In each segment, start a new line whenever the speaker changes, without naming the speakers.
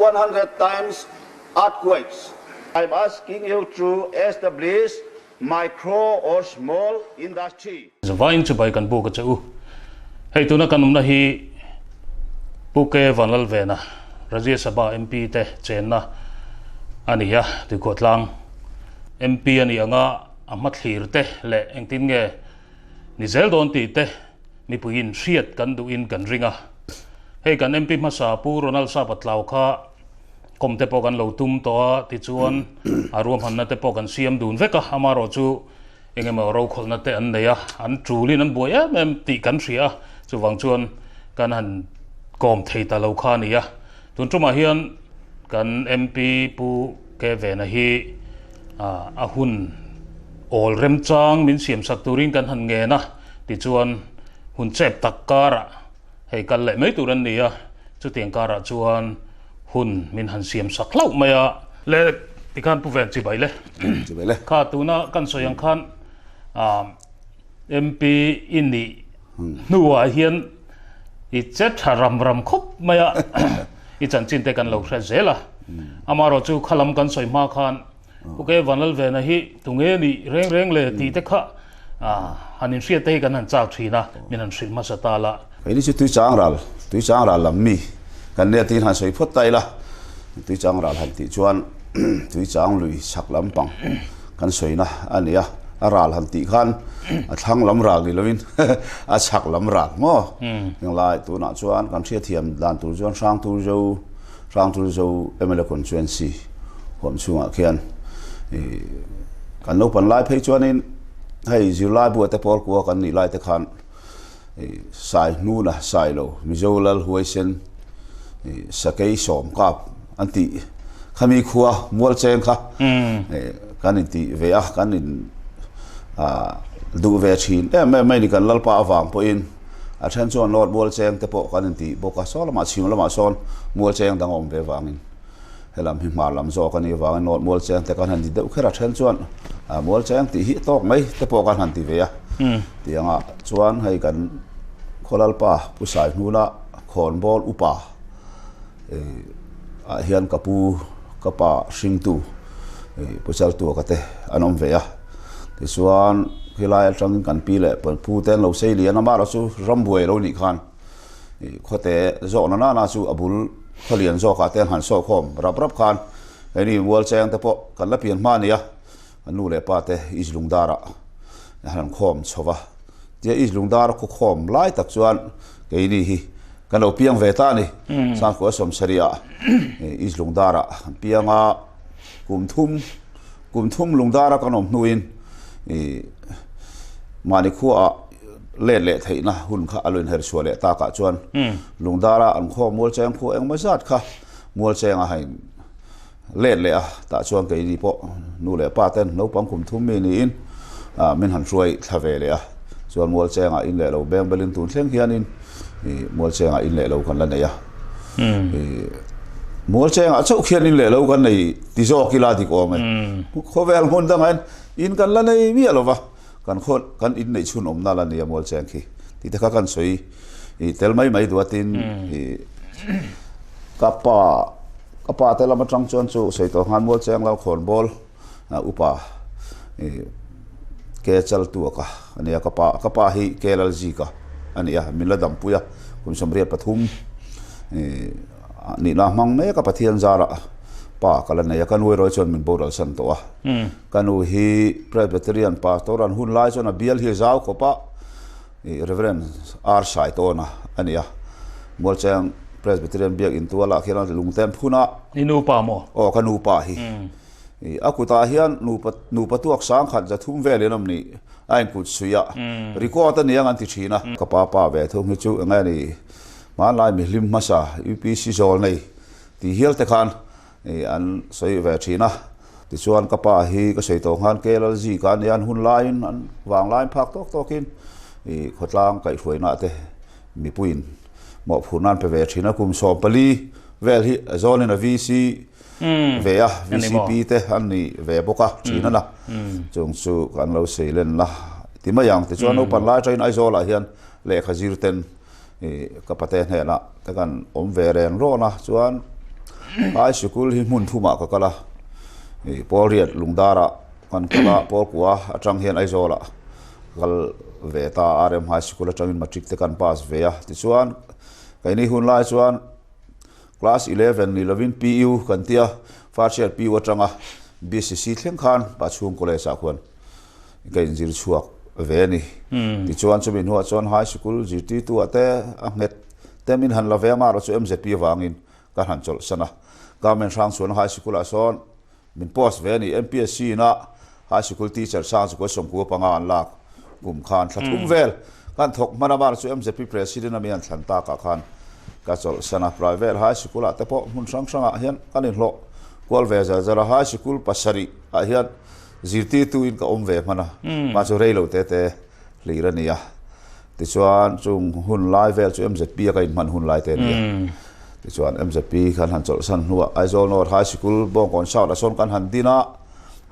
100 times earthquakes. I'm asking you to establish micro or small industry.
Zavain chibai kan buk a che u. Hei tuna kan awmna hi Pu K Vanlalvena, Rajya Sabha MP te chenna a ni a, Tuikhuahtlang MP a nih anga a hmathlir te leh engtin nge ni zel dawn tih te mipuiin hriat kan duhin kan ring a. Hei kan MP hmasa Pu Ronald Sapa Tlau kha kawm te pawh kan lo tum tawh a, tichuan a ruahmanna te pawh kan siam dun vek a, amaherawh chu eng emaw rokhawlhna te an nei a, an tulin an buai em em tih kan hria a, chuvang chuan kan han kawm thei ta lo kha a ni a. Tun tumah hian kan MP Pu Kevena hi a hun awl remchang min siamsak turin kan han ngen a, tichuan hun chep tak karah hei kal leh mai tur an ni a, chutiang karah chuan hun min han siam sak hlauh mai a. Le tikhan Pu Ven chibai le.
Chibai le.
Kha tuna kan sawi ang khan MP i nih hnuah hian i che tha ram ram khawp mai a, i chanchin te kan lo hre zel a. Amaherawh chu khalam kan sawi hma khan Pu Ke Vanlalvena hi tunge nih reng reng le tih te kha han inhriat te hi kan han chak thin a, min han hrilh hmasa ta la.
Keini chu Tuichang ral, Tuichang ral lam mi kan nia tiin han sawi phawt ta ila, Tuichang ral han tih chuan Tuichang lui chhak lampang kan sawina a ni a, a ral han tih khan a thlang lam ral ni lovin a chhak lam ral maw? Henglai tunah chuan kan hriatthiam dan tur chuan Hrangturzo Hrangturzo mla constituency huam chhungah khian ih kan naupan lai phei chuanin hei zirlai buah te pawl kua kan nih lai te khan ih sai hnuna sai lo Mizo lal huaisen ih sakei sawm kap an tih khami khua mual cheng kha ih kan intih ve a kan in ah duh ve thin em em mai ni kan lalpa avang pawhin. A then chuan Lord mual cheng te pawh kan intih bawk a, saw lamah chhim lamah sawn mual cheng dang a awm ve vangin helam hi hmar lam zawk a nih avangin Lord mual cheng te kan han ti deuh kher a, then chuan mual cheng tih hi tawk mai te pawh kan han ti ve a. Tiangah chuan hei kan Khawlalpa Pu Saihnuna khawnbawl upa ah hian ka pu ka pa hringtu pu Chaltuaka te an awm ve a tichuan khilai atangin kan pi leh pu te an lo sei lian a mahlo chu rambuai lo nih khan khawte zawhna nana chu a bul khawlian zawkah te an han sawhkhawm rap rap khan hei mual cheng te pawh kan la pian hma a ni a. A nu leh pa te East Lungdarah an han khawm chho va, tia East Lungdar khaw khawm lai tak chuan keini hi kan lo piang ve ta a ni. Sangkua Sawmsariah East Lungdarah an piang a, kum thum kum thum Lungdara kan awm hnuin ih mahni khuaah let leh theihna hun kha a lo inher chhuah leh takah chuan Lungdara an khawm Mualcheng khua engemaw zat kha Mualchenga hain Let leh a, tah chuan keini pawh nu leh pa ten naupang kum thum mi niin min han hruai thla ve leh a, chuan Mualchengah in leh lo beng belin tun thleng hianin Mualchengah in leh lo kan la nei a, Mualchengah chauh khian in leh lo kan nei ti zawk ila dik awm e, khawvel hmun dangah hian in kan la nei miah lo va, kan khaw kan in neih chhun awmna la nia Mualcheng khi tih te kha kan sawi tel mai mai duatin ka pa Ka pa te lam atang chuan chu sawi tawh nghan mual cheng lo khawnbawl upa ke chal tuak a ania ka pa ka pa hi ke lal zik a ani a min la dampui a kum 83 nihna hmang mek a Pathian zarah pa ka la nei a ka nu erawh chuan min boral san tawh a ka nu hi Presbyterian pastor an hun lai chuan a bial hi a zau khawp a. Rev. R. Saitawna a ni a, Mualcheng Presbyterian Biak Intualah khian a lungten phun a.
I nupa maw?
Aw, ka nupa hi. A kutah hian nupa nupa tuak sangkhat zathum velin awm ni a inkut suih a, record a niang an ti thin a. Ka pa pa ve thung hi chu eng nge ni, hmanlai mihlim hmasa UPC zawl nei tih hial te khan An sawi ve thin a, tichuan ka pa hi ka sawi tawh nghan KLLZ ka nia an hun laiin an vang laiin phak tawk tawkin ih khawtlang kaihhruaina te mipuiin mawhphurhna an pe ve thin a, kum 14 vel hi a zawnin a VC ve a, VCP te an ni ve bawk a thin a na, chung chu kan lo sei len la ti mai ang, tichuan naupan lai atangin Aizawlah hian lehkha zir ten. Ih ka pate hnenah te kan awm ve reng rawn a, chuan High sikul hi hmun thumah ka kal a, ih Pawlriat Lungdarah kan kal a, Pawlkua atang hian Aizawlah ka kal ve ta a, RM High Sikul atangin Matric te kan pass ve a. Tichuan, keini hun lai chuan Class 11 ni lovin PU kan tia, First Year PU atanga BCC thleng khan Pachhung College ah khuan ka inzir chhuak ve a ni. Tichuan chumi hnuah chuan High Sikul zirtirtu ah te a nghet te min han la ve a, amaherawh chu MZP avangin ka han chawlhsan a. Government hrang chhuahna High Sikul ah sawn Min post ve a ni. MPSC ina High Sikul teacher sang chu 15 panga an lak kum khan thla thum vel kan thawk hman a, mar chu MZP President a mi an thlan takah khan ka chawlhsan a. Private High Sikul ah te pawh hmun hrang hrangah hian kan inhlawh kual ve zar zar a. High Sikul pasarih ah hian zirtirtu in ka awm ve hman a, mah chu rei lo te te hlir a ni a. Tichuan chung hun lai vel chu MZP a ka inhman hun lai te a ni a. Tichuan MZP khan han chawlhsan hnuah Aizawl North High Sikul Bawngkawn South ah sawn kan han din a,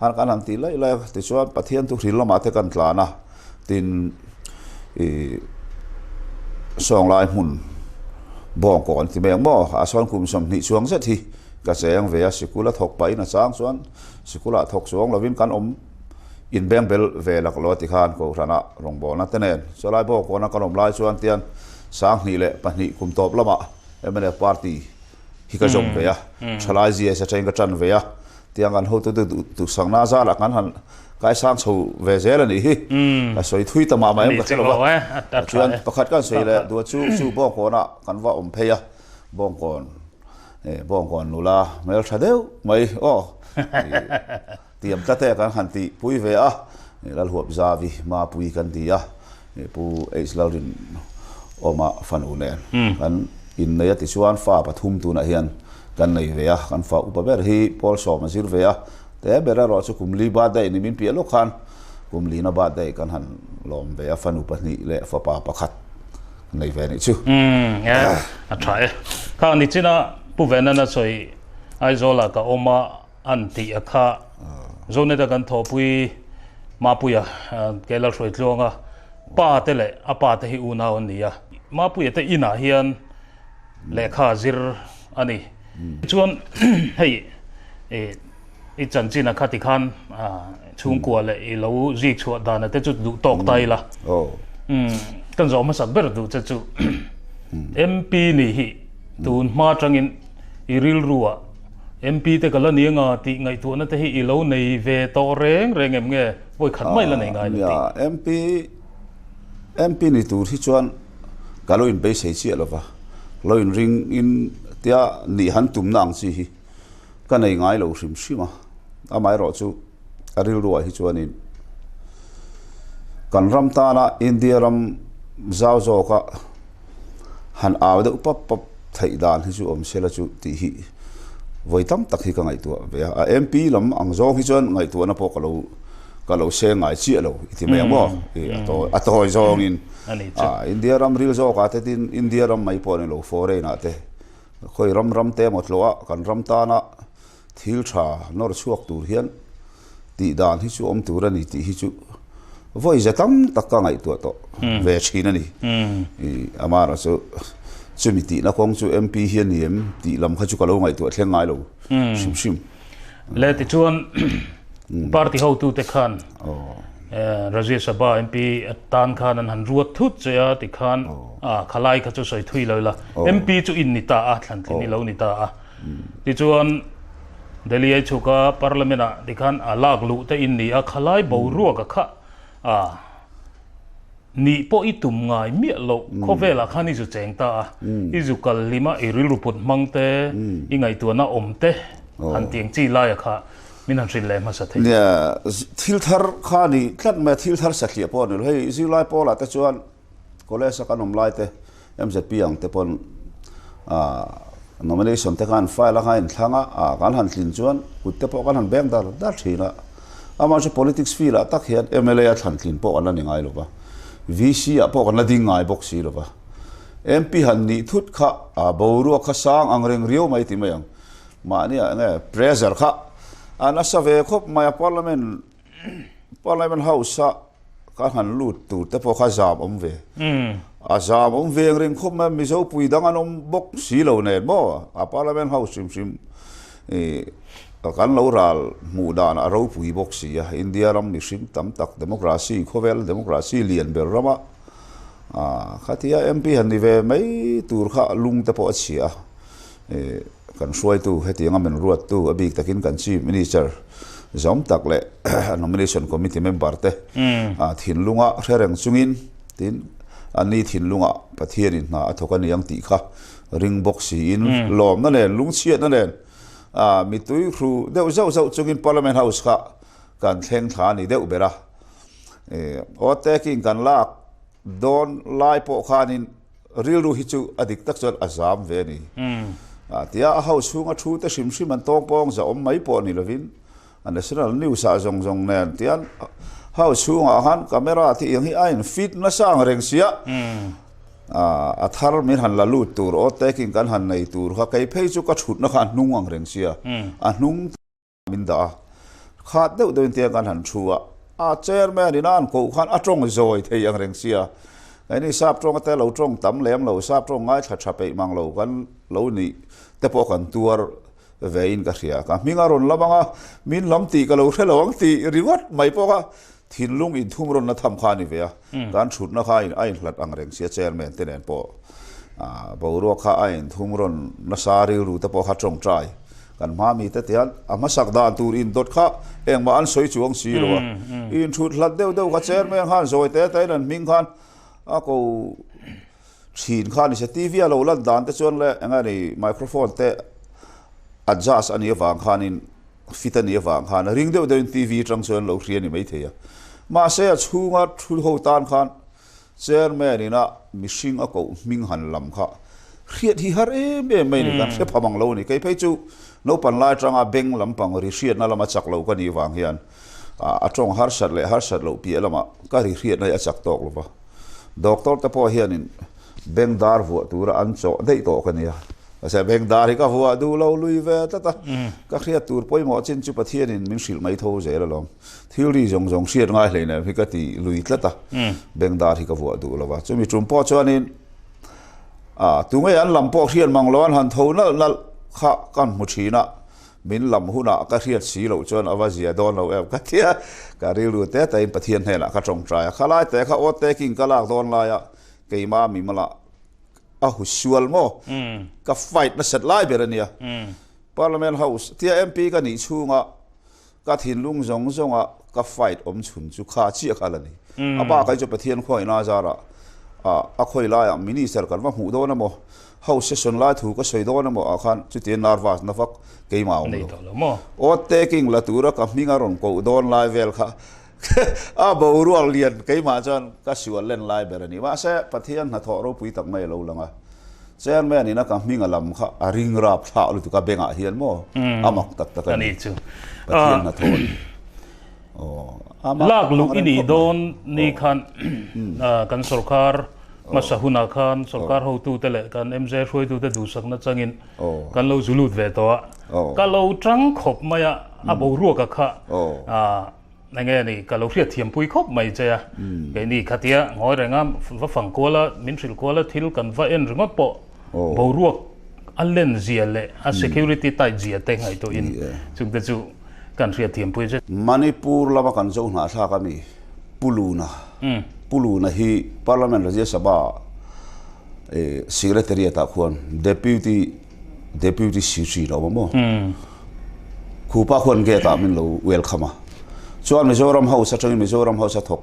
han kan han tih laih laih a. Tichuan Pathian thu hril lamah te kan tlan a, tin ih sawnglai hmun Bawngkawn ti mai ang maw ah sawn kum 20 chuang zet hi ka cheng ve a, sikul a thawk pahin a chang chuan sikulah thawk chuang lovin kan awm. Inbeng bel ve lak lo a ti khan Kohhranah rawngbawlna te nen chulai bawkawna kan awm lai chuan tian 2002 kum tawp lamah mnf party hi ka zawm ve a, thalai GS atangin ka tan ve a, tiang kan hotute duhsakna zarah kan han kaisang chho ve zel a nih hi. Ka sawi thui ta mah mah em ka hre lo va. Chuan pakhat kan sawi leh duh chu chu bawngkawnah kan va awm phei a, bawngkawn bawngkawn nula hmeltha deuh mai aw. Tiam tlat e kan han tih pui ve a, Lalhuap Zavi Mapui kan ti a, Pu H Lalrin Awma fanu nen kan innei a tichuan fa pathum tunah hian kan nei ve a, kan fa upa ber hi Paul Sawm a zir ve a, te ber erawh chu kum li birthday ni min piah lawk khan kum lina birthday kan han lawm ve a, fanu pahnih leh fapa pakhat kan nei ve a nih chu.
Umm a tha e. Khang nichina Pu Venana sawi Aizawlah ka awm a. An tih a kha. Zoneta kan thawhpui Mapuia ke Lalhruai Tluanga pa te leh a pa te hi unau an ni a. Mapuia te inah hian lehkha zir a ni. Chuan hei i chanchin a kha tikhan chhungkua leh i lo zik chhuah dana te chu duh tawk ta ila. Kan zawh hmasak ber duh che chu MP ni hi tun hma atangin I rilruah MP te ka la ni anga tih ngaihtuahna te hi i lo nei ve tawh reng reng em nge? Vawi khat mai la nei ngai lo tih.
MP MP ni tur hi chuan ka lo inbeisei chiah lo va, lo inring in tia nih han tumna ang chi hi ka nei ngai lo hrim hrim a. Amaherawh chu a rilruah hi chuanin kan ram tana India ram zau zawka han au deuh pap pap theih dan hi chu awm sela chu tih hi vawi tam tak hi ka ngaihtuah ve a. A MP lam ang zawng hi chuan ngaihtuahna pawh ka lo ka lo seng ngai chiah lo i ti mai ang maw? A tawi a tawi zawngin India ram ril zawkah te tin India ram mai pawh a ni lo foreign ah te khawi ram ram te emaw tlawh a kan ram tana Thil tha nawr chhuak tur hian tih dan hi chu awm tur a ni tih hi chu vawi za tam tak ka ngaihtuah tawh ve thin a ni. Amaherawh chu chumi tihna kawng chu MP hi a ni em tih lam kha chu ka lo ngaihtuah thleng ngai lo hrim hrim.
Le tichuan party hotute khan Rajya Sabha MP atan khan an han ruat thut che a tikhan khalai kha chu sawi thui lo ila MP chu in ni ta a thlantlin i lo ni ta a. Tichuan, Delhi ai chhuka Parliament ah tikhan a lak luh te in ni a, khalai boruak a kha a nih pawh i tum ngai miah loh khawvelah khan i zu cheng ta a, i zu kal hlim a, i rilru put hmang te, i ngaihtuahna awm te han tiang chi laia kha min han hrilh leh hmasa thei.
Nia, thil thar kha ni tlat mai a, thil thar satliah pawh a ni lo. Hei zirlai pawlah te chuan college a kan awm lai te, MZP ang te pawn nomination te khan file a khan inthlang a, kan han tlin chuan kut te pawh kan han beng dar dar thin a. Amah chu politics field ah tak hian mla a thlan tlin pawh kan la ni ngai lo va, VC ah pawh kan la ding ngai bawk si lo va. MP han nih thut kha boruak kha sang ang reng riau mai ti mai ang. Mahni ah nge pressure kha a nasa ve khawp mai a parliament Parliament House a ka han lut tur te pawh kha zam awm ve. A zam awm veng reng khawp mai a, Mizo pui dang an awm bawk si lo nen maw a Parliament House hrim hrim. Ih kan lo ral hmuh dan a ropui bawk si a, India ram mihring tam tak democracy, khawvel democracy lian ber rama ah khatia MP han ni ve mai tur kha lung te pawh a chhia a. Ih kan hruaitu hetianga min ruattu a bik takin kan Chief Minister zawm tak leh Nomination Committee member te ah thinlunga hre reng chungin tin anni thinlungah Pathianin hna a thawk a ni ang tih kha ring bawk siin lawmna nen lungchhiatna nen ah mitui hru deuh zauh zauh chungin Parliament House kha kan thleng thla a ni deuh ber a. Ih aw taking kan lak dawn lai pawh khanin rilru hi chu a dik tak chuan a zam ve a ni. Ah tia a house chhunga thu te hrim hrim an tawng pawng za awm mai pawh ni lovin a national news ah zawng zawng nen tian house chhungah khan camera te eng hi a in fit nasa ang reng sia ah a thar min han la lut tur aw taking kan han nei tur kha kei phei chu ka thutna kha a hnung ang reng sia a hnung min dah a khat deuh deuhin tiang kan han thu a a chairman in a an koh khan a tawng zawi thei ang reng sia keini sap tawng ate lo tawng tam lem lo sap tawng ngaithla tha peih mang lo kan lo nih te pawh kan tuar ve in ka hria. Ka hming a rawn lam ang a, min lam tih ka lo hre lo ang tih ringawt mai pawh kha thinlung inthum rawn la tham kha a ni ve a. Kan thutna kha a inhlat ang reng sia chairman te nen pawh boruak kha a inthum rawn nasa rilru te pawh kha tawngtai kan hma mi te tian a hmasak dan tur indawt kha engmah an sawi chuang si lo a. Inthut hlat deuh deuh kha chairman khan zawi te te in an hming khan a ko Thin kha ni se TV a lo lan dan te chuan le eng nge ni microphone te adjust a nih avang khanin fit a nih avang khan ring deuh deuhin TV atang chuan lo hria a ni maithei a. Mahse a chhunga thu ho tan khan chairman ina mihring a koh hming han lam kha hriat hi har em em mai a ni kan hre pha mang lo a ni. Kei phei chu naupang lai atanga beng lampang ri hriatna lama chak lo ka nih avang hian a tawng harsat leh harsat loh piah lamah ka ri hriatna hi a chak tawk lo va. Doctor te pawh hianin beng dar vuah tura an chawh daih tawh ka nia. Mahse beng dar hi ka vuah duh lo lui ve tlat a, ka hriat tur pawimawh chin chu Pathianin min hrilh mai tho zel alawm. Thil ri zawng zawng hriat ngai hlei nem hi ka ti lui tlat a, beng dar hi ka vuah duh lo va. Chumi tum pawh chuanin ah tunge an lam pawh hriat mang lo an han tho nalh nalh kha kan hmu thin a, Min lam hunah ka hriat si loh chuan a va zia dawn lo em ka tia, ka rilru te tein Pathian hnenah ka tawngtai a, khalai te kha aw taking ka lak dawn laia keimah mimala a hu sual maw ka fight nasat lai ber a nia. Parliament House tia MP ka nih chhunga ka thinlung zawng zawnga ka fight awm chhun chu kha chiah kha la ni. A bakah hi chu Pathian khuaina zarah a khawi laiah Minister kan va hmuh dawn emaw House session lai thu ka sawi dawn emaw ah khan chutia nervous na vak keimah a awm lo. Oath taking la tura ka hming a rawn koh dawn lai vel kha a boruak lian keimah chuan ka sual len lai ber a ni. Mahse Pathian hnathawh ropui tak mai a lo lang a, Chairman ina ka hming a lam kha a ring rap thlah lutuk a bengah hian maw a mak tak tak a ni. Pathian hnathawh a ni.
Lak luh i nih dawn ni khan kan sorkar hmasa hunah khan sorkar hotute leh kan MJ hruaitute duhsakna changin kan lo zu lut ve tawh a. Ka lo tang khawp mai a, a boruaka kha eng nge ni ka lo hriatthiampui khawp mai che a. Keini khatia ngawi renga va fang kual a, min hrilh kual a thil kan va en ringawt pawh boruak a len zia leh a security tight zia te ngaihtuahin chungte chu kan hriatthiampui che.
Manipur lama kan zo hnahthlak a mi Pu Luna, Pu Luna hi Parliament Rajya Sabha Secretariat ah khuan Deputy Deputy Secretary lo awm a maw? Khupa khuan gate ah min lo welcome a. Chuan Mizoram House atangin Mizoram House a thawk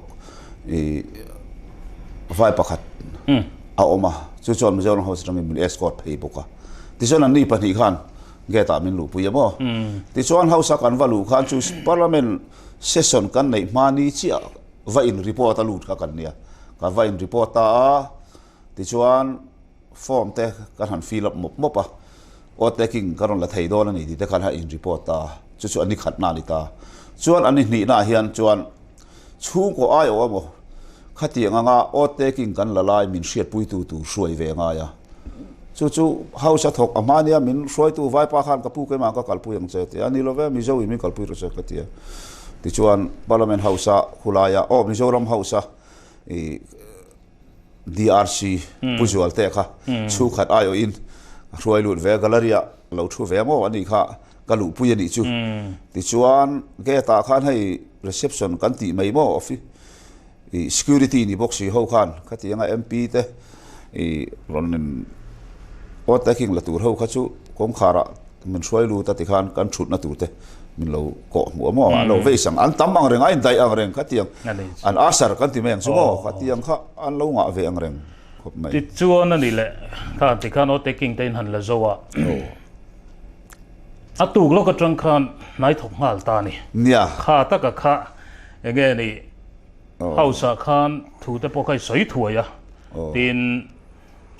vai pakhat a awm a, chu chuan Mizoram House atangin min escort phei bawk a. Tichuan anni pahnih khan gate ah min luhpui a maw? Tichuan House a kan va luh khan chu Parliament session kan neih hma ni chiah va in report a lut kha kan nia. Ka va in report ta a, tichuan form te kan han fill up mawp mawp a, aw taking ka rawn la thei dawn a ni tih te khan a in report ta a, chu chu a ni khatna a ni ta. Chuan a ni hnihna ah hian chuan chhungkaw ai awh emaw khatiang anga aw taking kan la lai min hriatpuitu tur hruai ve ngai a. Chu chu house a thawk a hma nia min hruaitu vaipa khan ka pu keimah ka kalpui ang che a ti a, ni lo ve Mizo in min kalpui rawh che ka ti a. Tichuan Parliament House a khulaia aw Mizoram House a ih DRC Pu Zualte kha chhungkhat aiawhin a hruai lut ve a, gallery ah lo thu ve maw a nih kha. ka luhpui a nih chu. Tichuan gate ah khan hei reception kan tih mai maw office ih security ni bawk si ho khan khatianga MP te ih rawn in oath taking la tur ho kha chu kawngkhar ah min hruai lut a tikhan kan thutna tur te min lo kawh hmuh a maw an lo vei sang an tam ang reng a indaih ang reng khatiang an usher kan ti mai ang chu maw khatiang kha an lo ngah ve ang reng khawp mai.
Tichuan a ni leh kha tikhan oath taking te in han la zo a. A tuk lawk atang khan hnai thawk nghal ta a ni.
Nia.
Kha taka kha enge ni house ah khan thu te pawh kha i sawi thuai a. Tin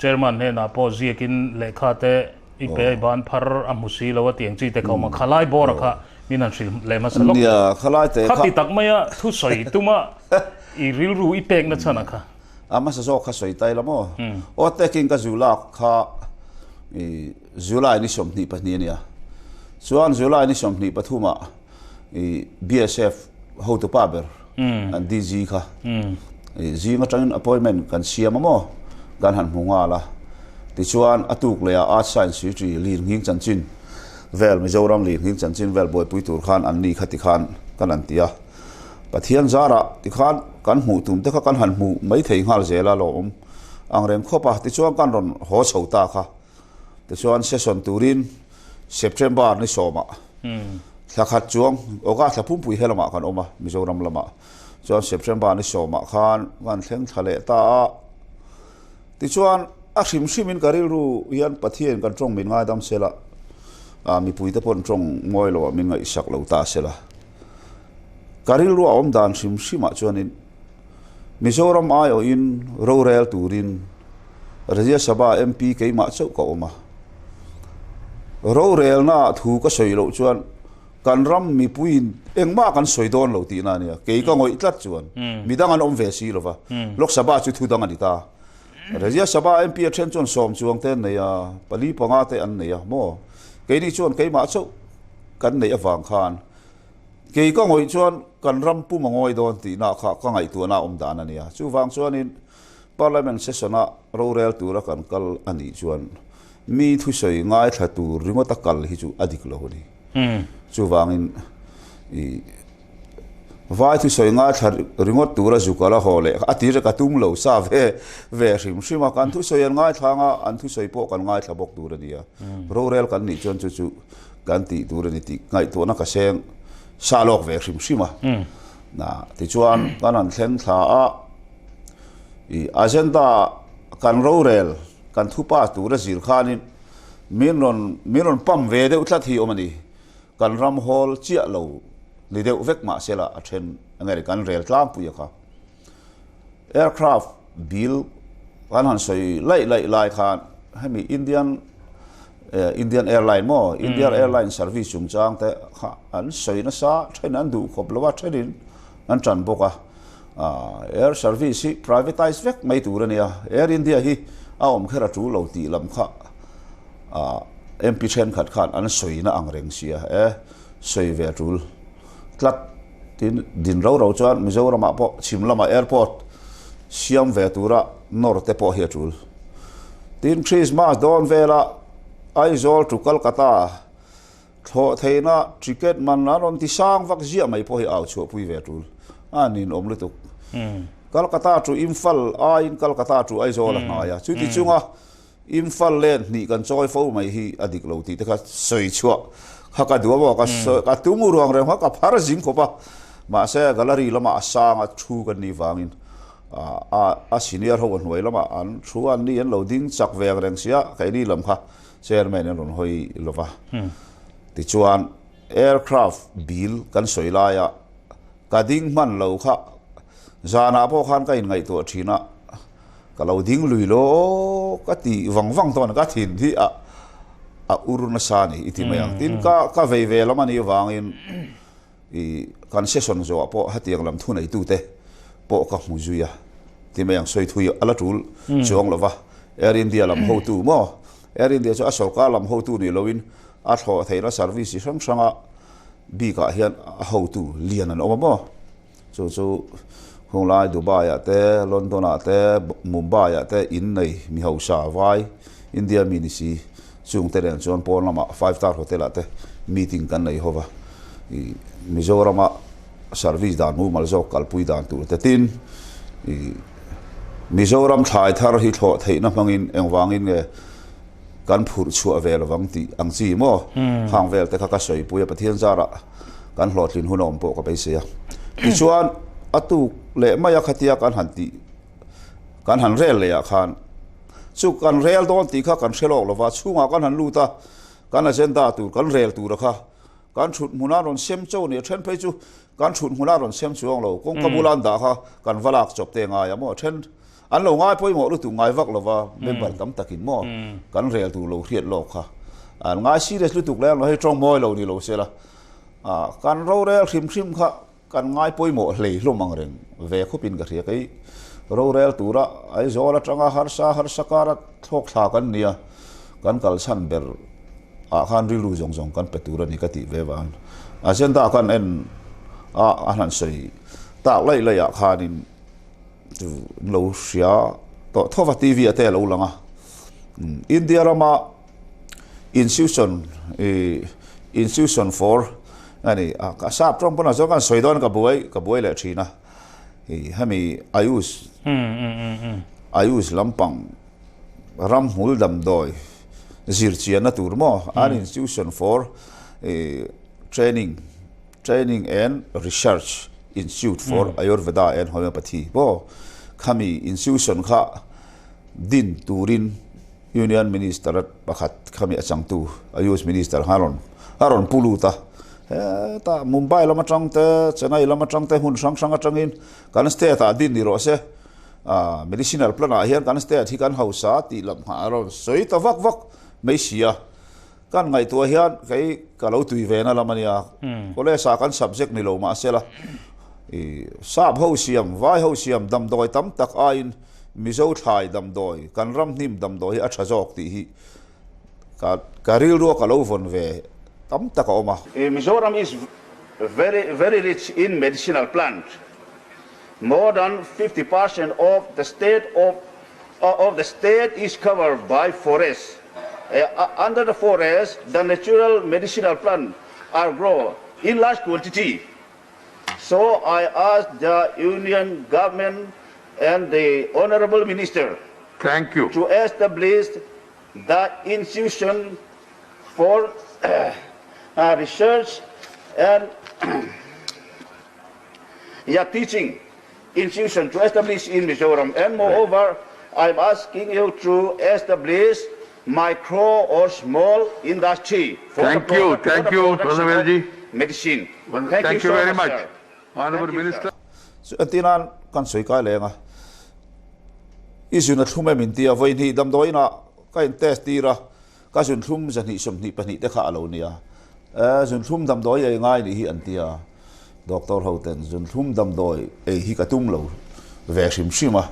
chairman hnenah pawh ziakin lehkha te i pe a i ban phar a hmu si lo a tih ang chi te kha awm a. Khalai bawr a kha min han hrilh leh hmasa lawk.
Nia, khalai te kha.
Khati tak maia thu sawi tuma i rilru i pekna chhan a kha.
A hmasa zawk kha sawi tai la maw? Aw taking ka zu lak kha i July ni 22 a nia. Chuan July ni 23 ah i BSF hotupa ber an DG kha i zing atangin appointment kan siam a maw kan han hmu nghal a. Tichuan a tuk leh ah Arts Science Secretary Lin Nghing Chanchin vel Mizoram Lin Nghing Chanchin vel buaipui tur khan an ni kha tikhan kan han ti a. Pathian zarah tikhan kan hmuh tum te kha kan han hmu mai thei nghal zel a lawm angreng khawp a. Tichuan kan rawn haw chho ta kha. Tichuan session turin September ni sawmah thla khat chuang August thla pumpui he lamah kan awm a, Mizoram lamah. Chuan September ni sawmah khan kan thleng thla leh ta a. Tichuan a hrim hrimin ka rilru hian Pathian kan tawng min ngaidam sela, mipuite pawh an tawng ngawi loah min ngaihsak lo ta sela. Ka rilru a awm dan hrim hrimah chuanin Mizoram aiawhin rorel turin Rajya Sabha MP keimah chauh ka awm a. Rorelna thu ka sawi loh chuan kan ram mipuiin engmah kan sawi dawn lo tihna a nia. Kei ka ngawih tlat chuan midang an awm ve si lova. Lok Sabha chu thu dang a ni ta. Rajya Sabha MP a then chuan sawm chuang te an nei a, pali panga te an nei a maw? Keini chuan keimah chauh kan neih avang khan Kei ka ngawih chuan kan ram pum a ngawi dawn tihna kha ka ngaihtuahna a awm dan a nia. Chuvang chuanin Parliament session-a rorel tura kan kal a nih chuan mi thusawi ngaithla tur ringawta kal hi chu a dik lo a ni. Chuvangin i vai thusawi ngaithla ringawt tura zu kal a haw leh a tir ka tum lo sa ve ve hrim hrim a. Kan thusawi an ngaithla anga an thusawi pawh kan ngaithla bawk tur a nia. Rorel kan nih chuan chu chu Kan tih tur a ni tih ngaihtuahna ka seng sa lawk ve hrim hrim a. Na tichuan kan han thleng thla a, i agenda kan rorel kan thupa tur a zir khanin min rawn min rawn pump ve deuh tlat hi awm a ni. Kan ram hawl chiah lo ni deuh vek mah sela a then enge ni kan rel tlangpui a kha. Aircraft bill kan han sawi laih laih lai khan hemi Indian Indian Airline maw Indian Airline service chungchang te kha an sawi nasa then an duh khawp lo a thenin an tan bawk a air service hi privatize vek mai tur a nia Air India hi a awm kher a tul lo tih lam kha MP thenkhat khan an sawi na ang reng sia e sawi ve a tul tlat. Tin, din ro ro chuan Mizoramah pawh chhim lamah airport siam ve tura nawr te pawh hi a tul. Tin, Christmas dawn vela Aizawl to Kolkata thlawh theihna ticket man an rawn ti sang vak ziah mai pawh hi au chhuahpui ve a tul. A ninawm lutuk. Kolkata to Imphal aiin Kolkata to Aizawl a hnai a, chuti chunga Imphal leh hnih kan chawi fo mai hi a dik lo tih te kha sawi chhuah kha ka duh a maw, ka sawi ka tum ruang reng kha ka phar zing khawp a, mahse gallery lamah a sang a thu kan nih vangin a a senior ho a hnuai lamah an thu an ni an lo ding chak ve ang reng sia keini lam kha chairman an rawn hawi lo va. Tichuan aircraft bill kan sawi laia ka ding hman lo kha zanah pawh khan ka inngaihtuah thin a, Ka lo ding lui lo ka ti vang vang tawn ka thin hi a a ur nasa a ni i ti mai ang. Tin ka ka vei ve lam a nih avangin i kan session zawhah pawh hetiang lam thuneitute pawh ka hmu zui a ti mai ang. Sawi thui a la tul chuang lo va, Air India lam hotu maw? Air India chu a sorkar lam hotu ni loin a thlawh theihna service chi hrang hranga bikah hian a hotu lian an awm a maw? Chu chu hunglai Dubai ah te, London ah te, Mumbai ah te in nei mi hausa vai India mi ni si chung te nen chuan pawn lamah five star hotel ah te meeting kan nei hova ih Mizorama service dan mumal zawk kalpui dan tur te tin ih Mizoram thlai thar hi thlawh theihna hmangin engvangin nge kan phurh chhuah ve lovang tih ang chi maw khang vel te kha ka sawipui a Pathian zarah kan hlawhtlin hun a awm pawh ka beisei a tichuan a tuk leh mai a khatia kan han tih kan han rel leh ah khan chu kan rel dawn tih kha kan hre lawk lova chhungah kan han lut a kan agenda tur kan rel tur a kha kan thut hmunah rawn sem cho ni a then phei chu kan thut hmunah rawn sem chuang lo kawngka bula an dah kha kan va lak chawp te ngai a maw a then An lo ngai pawimawh lutuk ngai vak lova member tam takin maw kan rel tur lo hriat lawk kha an ngai serious lutuk leh ang lo hei tawng mawi lo ni lo se la ah kan rorel hrim hrim kha kan ngai pawimawh hlei hlawm ang reng ve khawpin ka hria kei rorel tura Aizawl atanga harsa harsa kara thlawk thla kan nia kan kalchhan ber ah khan rilru zawng zawng kan pe tur a ni ka tih ve vang agenda kan en a a han sawi tak laih laih ah khanin Chu an lo hria tawh tho va TV ah te a lo lang a. India rama institution ih institution for a ni a ka sap tawng pawn a zawng khan sawi dawn ka buai ka buai leh thin a ih hemi Ayush Ayush lampang ramhmul damdawi zir chianna tur maw an institution for ih training Training and Research Institute for Ayurveda and Homeopathy pawh khami institution kha din turin Union Minister pakhat khami a changtu Ayush Minister kha a rawn a rawn pu lut a. Hetah Mumbai lam atang te, Chennai lam atang te hmun hrang hrang atangin kan state ah din ni rawh se. Medicinal plant ah hian kan state hi kan hausa tih lam nghah a rawn sawi ta vak vak mai si a. Kan ngaihtuah hian kei ka lo tui ve na lam a nia, college ah kan subject ni lo mahsela i sap ho siam, vai ho siam damdawi tam tak aiin Mizo thlai damdawi, kan ram hnim damdawi hi a tha zawk tih hi ka ka rilrua ka lo vawn ve tam tak a awm a.
Mizoram is very very rich in medicinal plant, more than 50% of the state of of the state is covered by forest. Uh, under the forest, the natural medicinal plant are grown in large quantity. So I ask the union government and the honorable minister
Thank you.
to establish the institution for uh, research and yeah, teaching institution to establish in Mizoram. And moreover, I'm asking you to establish micro or small industry for
Thank
the
you,
product, for
thank
the
you,
production
Honorable
of
Ji.
medicine.
Well,
Thank,
thank
you
you
so
very
much,
much.
sir.
Honorable
Thank you,
Minister.
sir.
Chu entinan kan sawi kai leng a, i zun a thlum em intia vawi hnih damdawiin ah ka in test tir a, Ka zunthlum zahnih 22 te kha a lo nia. E, zunthlum damdawi ei ngai nih hi an ti a. Doctor ho ten zunthlum damdawi ei hi ka tum lo ve hrim hrim a.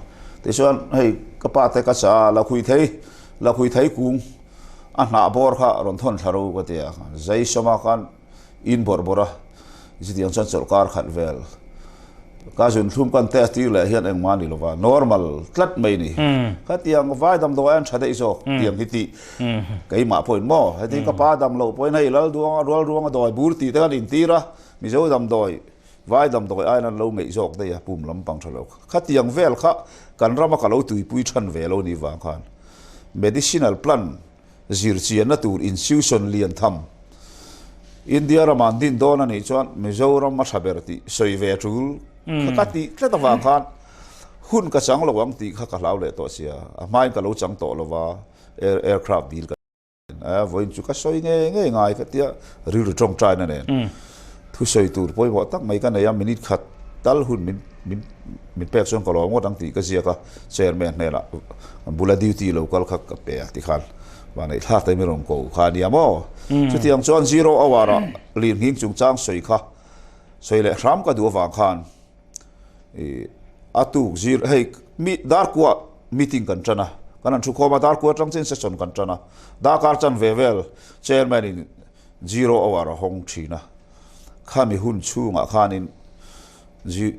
Tichuan hei ka pa te ka cha a, lakhui thei, lakhui thei kung a hnah bawr kha rawn thawn thla ro ka ti a. Zai sawma khan in bawrh bawrh a, chutiang chuan chawlhkar khat vel ka zunthlum kan test tir leh hian engmah ni lova normal tlat mai ni. Khatiang vai damdawi an tha daih zawk tiang hi tih keimah pawhin maw heti ka pa dam loh pawhin hei lal duanga rual ruanga dawi bur tih te kan intir a, Mizo damdawi vai damdawi aiin an lo ngeih zawk daih a pum lampang tha lo. Khatiang vel kha kan rama ka lo tuipui than ve lo ni vang khan medicinal plant Zirchianna tur institution lian tham India ramah an din dawn a nih chuan Mizoram a tha ber tih sawi ve tul kha ka tih tlat avang khan hun ka chang lo ang tih kha ka hlau leh tawh sia, a hmain ka lo chang tawh lo va, air aircraft dil ka a vawiin chu ka sawi ngei ngei ngai ka tia rilru tawngtaina nen thusawi tur pawimawh tak mai ka nei a, minute khat tal hun min min min pek chuan ka lawm ngawt ang tih ka ziak a, chairman hnenah bula duty lo kal kha ka pe a tikhan vah neih thlak te min rawn ko kha a nia maw? Chutiang chuan zero hour ah lirnghing chungchang sawi kha sawi leh hram ka duh avang khan ih a tuk zir hei mi darkua meeting kan tan a, kan han thu khawm a darkua atang chuan session kan tan a, darkar chan ve vel chairman in zero hour a hawng thin a, khami hun chhungah khanin zi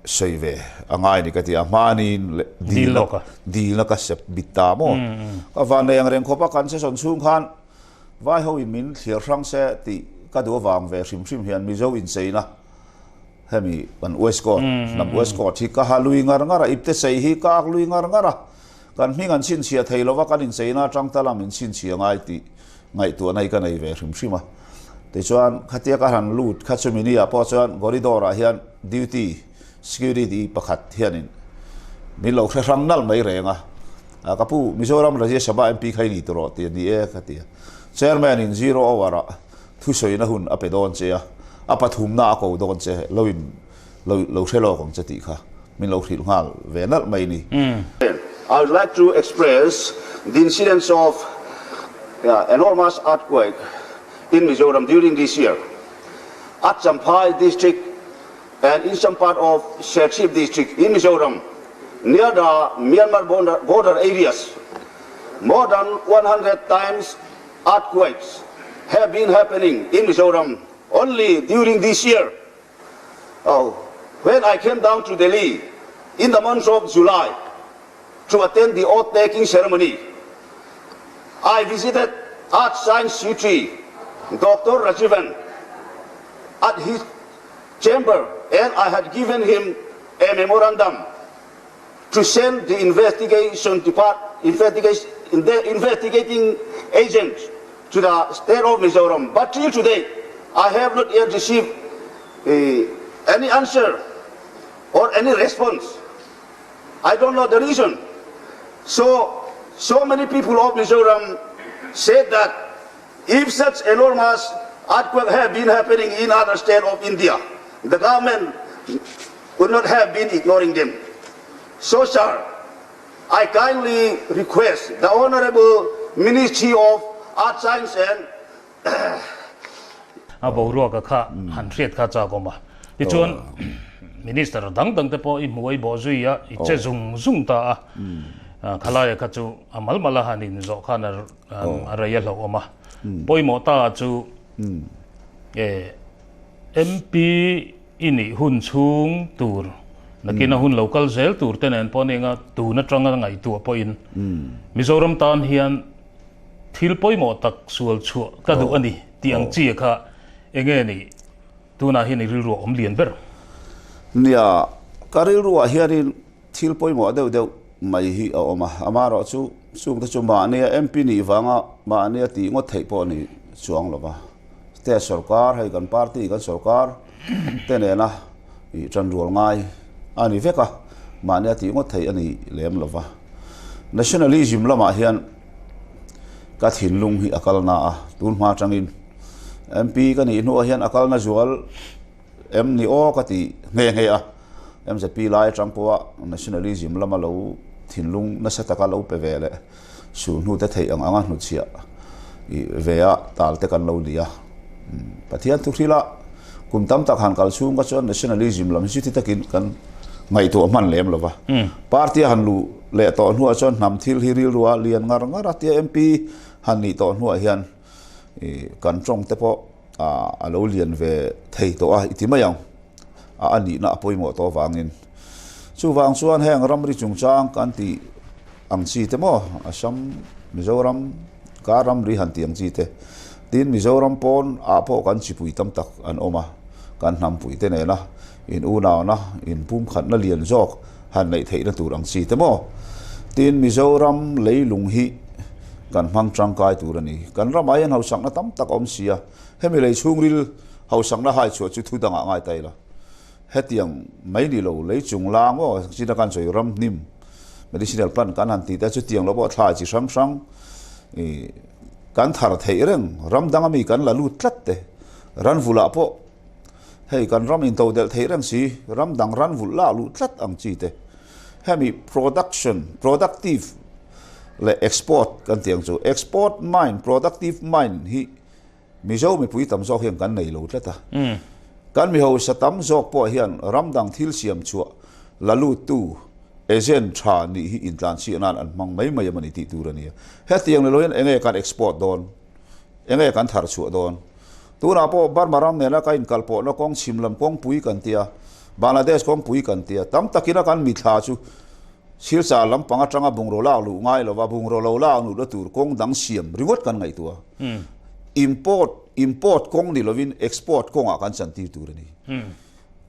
sawi ve a ngai ni ka ti a, hmanin leh dilna dilna ka sep bit ta maw? Ka van nei ang reng khawp a, kan session chhung khan. Vai ho in min thlir hrang se tih ka duh avang ve hrim hrim hian Mizo incheina hemi kan waistcoat, hnam waistcoat hi ka ha lui ngar ngar a, ipte sei hi ka ak lui ngar ngar a, kan hming an chhinchhiah thei lova kan incheina atang ta lam in chhinchhiah ngai tih ngaihtuahna hi ka nei ve hrim hrim a. Tichuan khatia ka han lut kha chumi ni ah pawh chuan corridor ah hian duty security pakhat hianin min lo hre hrang nalh mai reng a, ka pu Mizoram Rajya Sabha MP kha i ni tawh tih a ni e ka ti a. Chairman in zero hour ah Thusawiina hun a pe dawn che a, a pathumna a ko dawn che, lo in lo lo hre lawk ang che tih kha min lo hrilh nghal ve nalh mai ni.
I would like to express the incidence of enormous earthquake in Mizoram during this year at Champhai district and in some part of Serchhip district in Mizoram near the Myanmar border areas. More than 100 times Earthquakes have been happening in Mizoram only during this year. Oh, when I came down to Delhi in the month of July to attend the oath-taking ceremony, I visited Earth Science City, Dr. Rajivan, at his chamber and I had given him a memorandum to send the investigation depart, investigation, the investigating agent to the state of Mizoram. But till today, I have not yet received uh, any answer or any response. I don't know the reason. So, so many people of Mizoram said that if such enormous earthquake have been happening in other state of India, the government would not have been ignoring them. So, sir, I kindly request the Honorable Ministry of Art Science and
A boruaka kha han hriat kha chak awm a. Tichuan Minister dang dang te pawh i hmuai bawh zui a, i che zung zung ta a. Khalaia kha chu a mal mal a han inzawh khan a rei a hlauh awm a. Pawimawh ta chu MP I nih hun chhung tur, nakin a hun lo kal zel tur te nen pawh nia tun atanga ngaihtuah pawhin Mizoram tan hian thil pawimawh tak sual chhuah ka duh a ni tih ang chi kha enge ni tunah hian i rilru a awm lian ber?
Nia, ka rilruah hianin thil pawimawh deuh deuh mai hi a awm a, amaherawhchu chungte chu mahnia MP nih vanga mahnia tih ngawt theih pawh a ni chuang lo va. State sorkar, hei kan party kan sorkar te nena ih tanrual ngai a ni vek a, mahnia tih ngawt theih a ni lem lo va. Nationalism lamah hian ka thinlung hi a kalna a, tun hma atangin MP ka nih hnuah hian a kalna zual Em ni aw ka ti nghe nghe a, MZP lai atang pawha nationalism lama lo thinlung nasa taka lo pe ve leh sulhnu te theih ang anga hnutchhiah i ve a tal te kan lo ni a. Pathian thu hrila kum tam tak han kal chhung kha chuan nationalism lam hi chuti takin kan ngaihtuah hman lem lo va. Party a han luh leh tawh hnuah chuan hnam thil hi rilrua lian ngar ngar a tia MP han nih tawh hnuah hian i kan tawng te pawh a lo lian ve thei tawh a i ti mai ang a a nihna a pawimawh tawh avangin chuvang chuan heng ramri chungchang kan tih ang chi te maw Assam Mizoram ka ramri han tih ang chi te tin Mizoram pawn ah pawh kan chipui tam tak an awm a kan hnampui te nena in unauna in pumkhatna lian zawk han neih theihna tur ang chi te maw tin Mizoram leilung hi kan hmang tangkai tur a ni. Kan ramah hian hausakna tam tak a awm si a, hemi lei chhungril hausakna hai chhuah chu thu dangah ngai ta ila. Hetiang mai ni lo, lei chung lang aw, china kan sawi ram hnim, medicinal plant kan han tih te chutiang lo pawh thlai chi hrang hrang i kan thar theih reng, ram danga mi kan la lut tlat te, ran vulah pawh hei kan ram intodelh theih reng si, ram dang ran vulh lak luh tlat ang chi te. Hemi production, productive leh export kan tih ang chu, export mind, productive mind hi Mizo mipui tam zawk hian kan nei lo tlat a. Kan mi hausa tam zawk pawh hian ram dang thil siam chhuah la luttu agent tha nih hi intlanchhiah nan an hmang mai mai a mawni tih tur a ni a. Hetiang leh lo hian enge kan export dawn? Enge kan thar chhuah dawn? Tunah pawh Burma ram nena ka inkalpawhna kawng chhim lam kawngpui kan tia, Bangladesh kawngpui kan tia, tam takina kan mithla chu Silchar lampang atanga bungraw lak luh ngai lova bungraw lo lak luhna tur kawng dang siam ringawt kan ngaihtuah. Import, import kawng ni lovin export kawngah kan chantir tur a ni.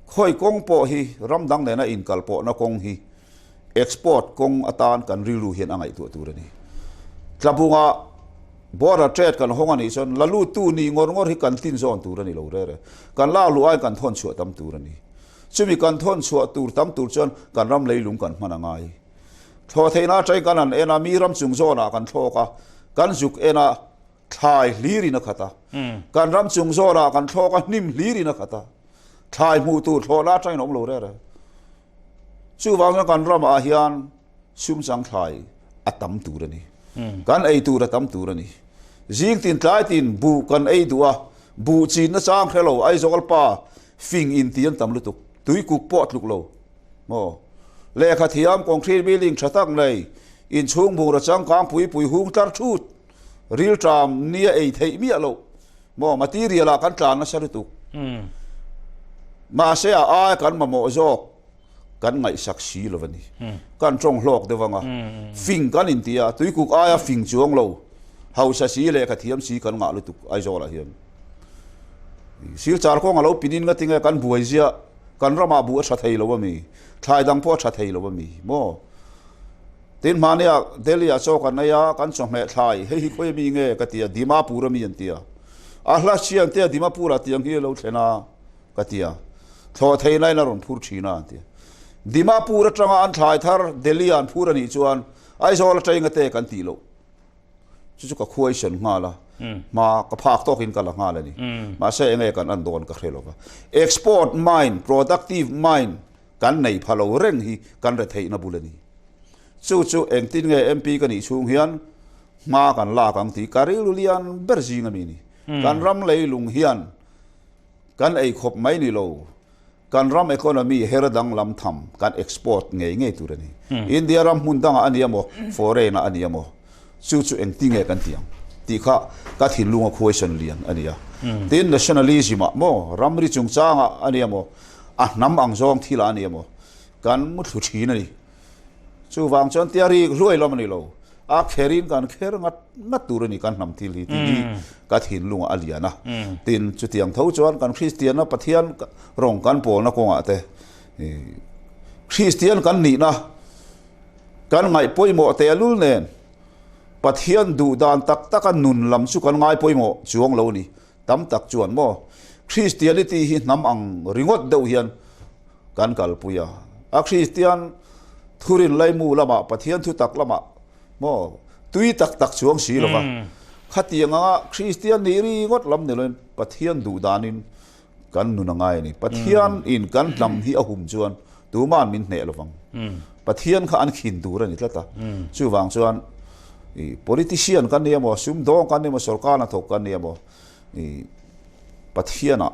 Khawi kawng pawh hi ram dang nena inkalpawhna kawng hi export kawng atan kan rilru hian a ngaihtuah tur a ni. Tlabunga border trade kan hawng a nih chuan la luttu nih ngawr ngawr hi kan tlin zawn tur a ni lo rere. Kan lak luh aiin kan thawn chhuah tam tur a ni. Chumi kan thawn chhuah tur tam tur chuan kan ram leilung kan hman a ngai. Thlawh theihna atangin kan han en a, mi ram chung zawnah kan thlawk a, kan zuk en a, thlai hlirin a khat a. Kan ram chung zawnah kan thlawk a, hnim hlirin a khat a. Thlai hmuh tur thlawhna atangin a awm lo rere. Chuvang chuan kan ramah hian sum chang thlai a tam tur a ni. Kan ei tur a tam tur a ni. Zing tin tlai tin buh kan ei duh a, buh chinna chang hre lo Aizawl pa fing in ti an tam lutuk. Tuikuk pawh a tluk lo. Maw? Lehkha thiam concrete building tha tak nei, inchhung bungraw changkang pui pui hung tlar thut, rilṭam nia ei theih miah loh. Maw? Material ah kan tlan nasa lutuk. Mahse a ai kan mamawh zawk kan ngaihsak si lo a ni. Kan tawng hlawk deuh anga fing kan inti a, tuikuk aia fing chuang lo, hausa si leh ka thiam si kan ngah lutuk Aizawl ah hian. Silchar kawng a lo pin in nga tinge kan buai ziah, kan ramah buh a tha thei lo a mi, thlai dang pawh a tha thei lo a mi maw? Tin hmania Delhi ah chaw kan ei a, kan chawhmeh thlai, hei hi khawi ami nge ka ti a, Dimapur ami an ti a. A hla hrian te a Dimapur ah tiang hi a lo thlen a ka ti a, thlawh thei lain a rawn phur thin a an ti a. Dimapur atanga an thlai thar Delhi ah an phur a nih chuan Aizawl atanga te kan tih loh. Chu chu ka khuaisen nghal a, hma ka phak tawkin ka la nghal a ni. Mahse enge kan an dawn ka hre lova. Export mind, productive mind kan nei pha lo reng hi kan re theihna bul a ni. Chu chu engtin nge MP ka nih chhung hian hma kan lak ang tih ka rilru lian ber zing a mi ni. Kan ram leilung hian kan ei khawp mai ni lo, kan ram economy her danglam tham kan export ngei ngei tur a ni. India ram hmun dangah a ni emaw, foreign ah a ni emaw, Chu chu engti nge kan tih ang tih kha ka thinlunga question lian a ni a. Tin, nationalism ah maw, ramri chungchangah a ni emaw, a hnam ang zawng thil ah a ni emaw, kan muthlu thin a ni. Chuvang chuan tia rik hluai lam a ni lo, a kherin kan kher ngat ngat tur a ni kan hnam thil hi tih hi ka thinlungah a lian a. Tin, chutiang tho chuan kan Kristianna Pathian rawng kan pawlna kawngah te Kristian kan nihna, Kan ngaih pawimawh tehlul nen Pathian duh dan tak taka nun lam chu kan ngai pawimawh chuang lo ni. Tam tak chuan maw Christianity hi hnam ang ringawt deuh hian kan kalpui a. A Christian thurin laimu lamah Pathian thu tak lamah maw tui tak tak chuang si lova khatiang anga Christian nih ringawt lam ni loin Pathian duh danin Kan nun a ngai a ni. Pathian in kan hnam hi a hum chuan tuma'n min hneh lovang. Pathian kha an khin tur a ni tlat a. Chuvang chuan i politician kan ni emaw, sumdawng kan ni emaw, sorkar hnathawk kan ni emaw, i Pathianah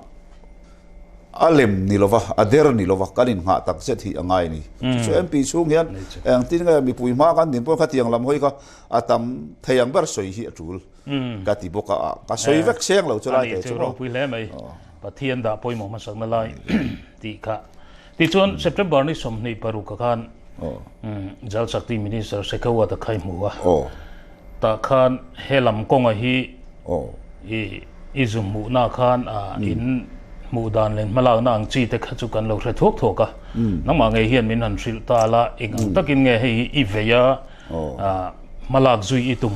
a lem ni lova, a der ni lova kan innghah tak zet hi a ngai a ni. Chu chu MP chhung hian engtin nge mipui hma kan din pawh khatiang lam hawi kha a tam thei ang ber sawi hi a tul. Ka ti bawk a, ka sawi vek seng lo chu lai te chu maw.
Ropui hle mai, Pathian dah pawimawh hmasakna lai tih kha. Tichuan September ni 26 ah khan Jal Shakti Minister Shekhawat a khai hmu a, tah khan he lam kawnga hi i zu hmuhna khan in hmuh dan leh hmalakna ang chi te kha chu kan lo hre thuak thuak a. Nangmah ngei hian min han hrilh ta la, eng ang takin nge hei hi i vei a, Hmalak zui i tum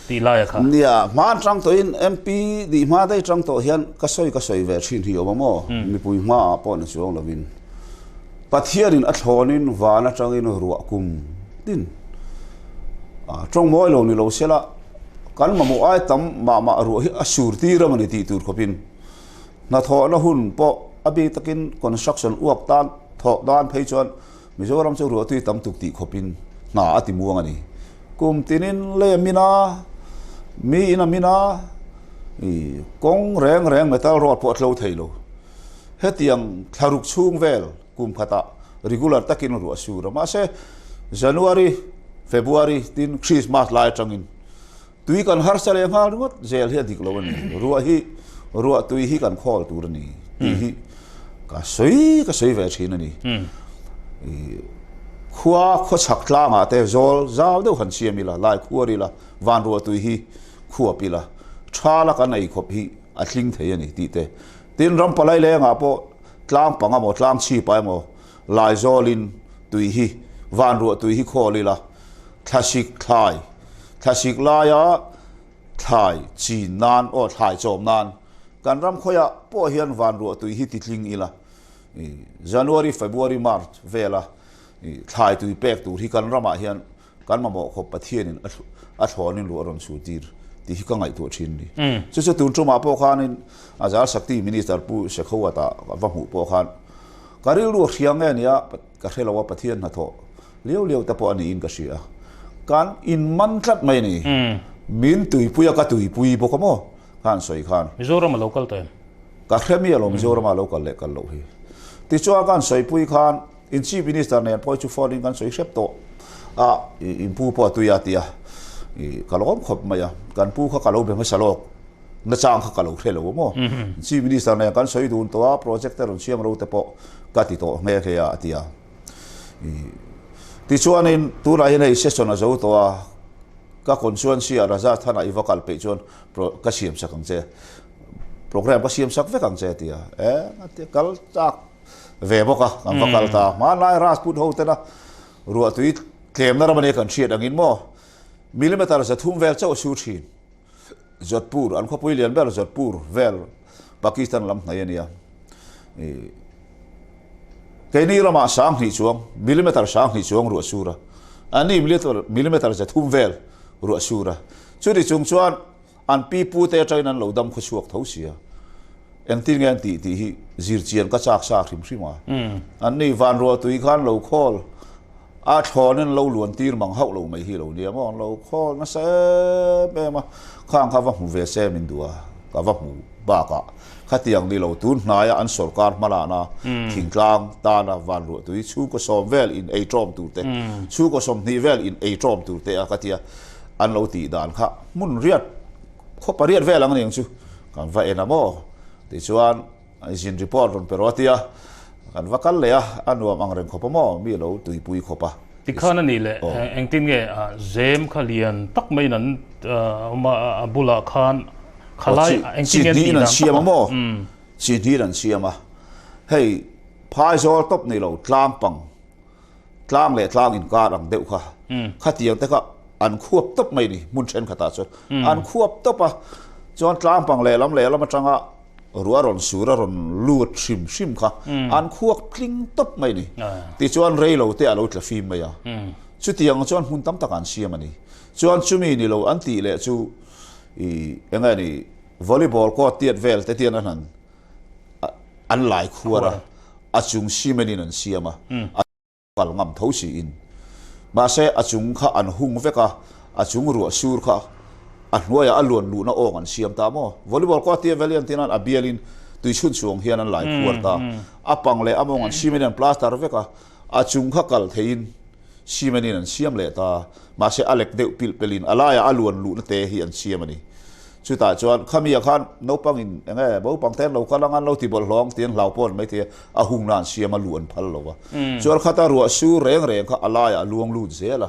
tih lai a kha.
Nia, hma an tang tawhin MP nih hma daih tang tawh hian ka sawi ka sawi ve thin hi awm a maw? Mipui hmaah pawh ni chuang lovin Pathianin a thlawnin van atangin ruah kum tin tawng mawi lo ni lo sela kan mamawh ai tam mah mah ruah hi a sur tir a mawni tih tur khawpin hnathawhna hun pawh a bik takin construction uak tan thawh dan phei chuan Mizoram chu ruahtui tam tuk tih khawpin hna a ti muang a ni. Kum tinin lei a min a, mi in a min a, i kawng reng reng metal road pawh a tlo thei lo. Hetiang thlaruk chhung vel kum khatah regular takin ruah a sur a. Mahse, January, February tin Christmas lai atangin Tui kan harsa leh nghal ringawt zel hi a dik lo a ni. Ruah hi, ruah tui hi kan khawl tur a ni tih hi ka sawi ka sawi ve thin a ni. I khua khawchhak tlangah te zawl zau deuh han siam ila, lai khuar ila, van ruah tui hi khuap ila. Thala kan ei khawp hi a tling thei a ni tih te. Tin, ram palai lengah pawh tlang pang emaw tlang chhip ah emaw laizawlin tui hi van ruah tui hi khawl ila thlasik thlai thlasik laia thlai chin nan aw thlai chawm nan kan ram khawiah pawh hian van ruah tui hi ti tling ila January, February, March vela thlai tui pek tur hi kan ramah hian Kan mamawh khawp Pathianin a thlawnin luh a rawn chhu tir tih hi ka ngaihtuah thin a ni. Chu chu tun tumah pawh khanin Azar Shakti Minister Pu Shekhawat-a va hmuh pawh khan ka rilru a hria nge nia ka hre lo a, Pathian hnathawh liau liau te pawh a niin ka hria. Kan inman tlat mai a ni. Min tuipui a, ka tuipui bawk a maw khan sawi khan.
Mizoram a lo kal tawh em?
Ka hre mi alawm Mizoram a lo kal leh kal loh hi. Tichuan kan sawipui khan In Chief Minister nen pawh hi chu phone in kan sawi hrep tawh a, in pu pawh a tui a ti a, ka lawm khawp mai a, kan pu kha ka lo be hmasa lawk, nachang kha ka lo hre lo a maw? Chief Minister nen kan sawi dun tawh a, project te rawn siam ro te pawh ka ti tawh nghe nghe a, a ti a. Tichuanin tunah hian hei session a zo tawh a, ka constituency ah Rajasthan ah i va kal peih chuan ka siam sak ang che, programme ka siam sak vek ang che a ti a, e kal chak. ve bawk a, kan va kal ta. Hmanlai Rajput ho tena ruahtui tlemna ram ania kan hriat angin maw millimeter 300 vel chauh a su thin. Jodhpur, an khawpui lian ber Jodhpur vel Pakistan lam hnaih ania. Keini ramah 2000 chuang, millimeter 2000 chuang ruah sur a, ani millimeter 300 vel ruah sur a. Chuti chung chuan An pi pu te atangin an lo dam khaw chhuak tho sia. Engtin nge an tih tih hi zir chian ka chak sa hrim hrim a. An ni van ruah tui khan lo khawl a thlawn in lo luan tir mang hauh lo mai hi lo nia maw an lo khawl nasa em em a. Khang kha va hmu ve se min duh a, ka va hmu bakah khatiang ni lo tun hnaia an sorkar hmalahna thingtlang tana van ruah tui chhungkaw sawm vel in ei tawm tur te, chhungkaw 20 vel in ei tawm tur te a ka tia. An lo tih dan kha hmun riat khaw pariat vel ang aniang chu kan va en a maw tichuan zin report rawn pe rawh a tia kan va kal leh a a nuam ang reng khawp a maw mi lo tuipui khawp a.
Tikhan a nih leh engtin nge zem kha lian tak maiin an awm a a bulah khan khalai engtin nge an tih dan
tak a maw chi hnih an siam a hei phaizawl tawp ni lo tlang pang Tlang leh tlang inkar ang deuh kha, khatiang te kha an khuap tawp mai ni hmun thenkhatah chuan an khuap tawp a, chuan tlang pang lehlam lehlam atanga ruah rawn sur a rawn lut hrim hrim kha an khuak tling tawp mai ni. Tichuan rei lo te a lo tla fim mai a, chutiang chuan hmun tam tak an siam a ni. Chuan chumi ni lo an tih leh chu i eng nge ni volleyball court tiat vel te tian an han an lai khuar a, a chung cement in an siam a, a kal ngam tho siin. Mahse a chung kha an hung vek a, a chung ruah sur kha a hnuaiah a luan luhna awng an siam ta maw? Volleyball kawt tia vel hian tin a bialin tui chhun chhuang hian an lai khuar ta. A pang leh a mawng an cement in an plaster vek a, a chung kha kal theiin cement in an siam leh ta. Mahse a lek deuh pilh pelhin a laiah a luan luhna te hi an siam a ni. Chutah chuan khami ah khan naupang in eng nge naupang te an lo kal ang a, an lo ti bawlhhlawh ang tih an hlau pawh an mai thei a, a hungna an siam a, luh an phal lo a. Chuan khata ruah sur reng reng kha a laiah a luang lut zel a.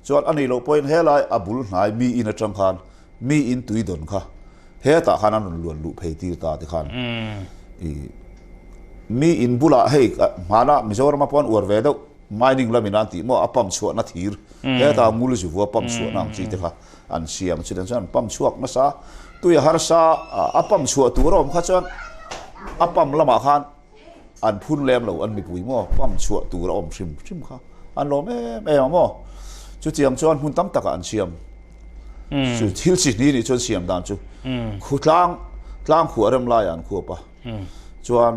Chuan a nih loh pawhin helai a bul hnai mi in atang khan mi in tui dawn kha hetah khan an rawn luan luh phei tir ta te khan i mi in bulah hei hmanah Mizorama pawh an uar ve deuh Mining lamin an tih maw a pump chhuahna thir heta ngul zuvua pump chhuahna ang chi te kha an siam chutiang chuan an pump chhuak nasa tui a harsa a pump chhuah tur a awm kha chuan a pump lamah khan an phun lem lo an mipui maw pump chhuah tur a awm hrim hrim kha an lawm em em a maw chutiang chuan hmun tam takah an siam chu thil chi hnih nih chuan siam dan chu khu tlang tlang khuah rem laiah an khuap a chuan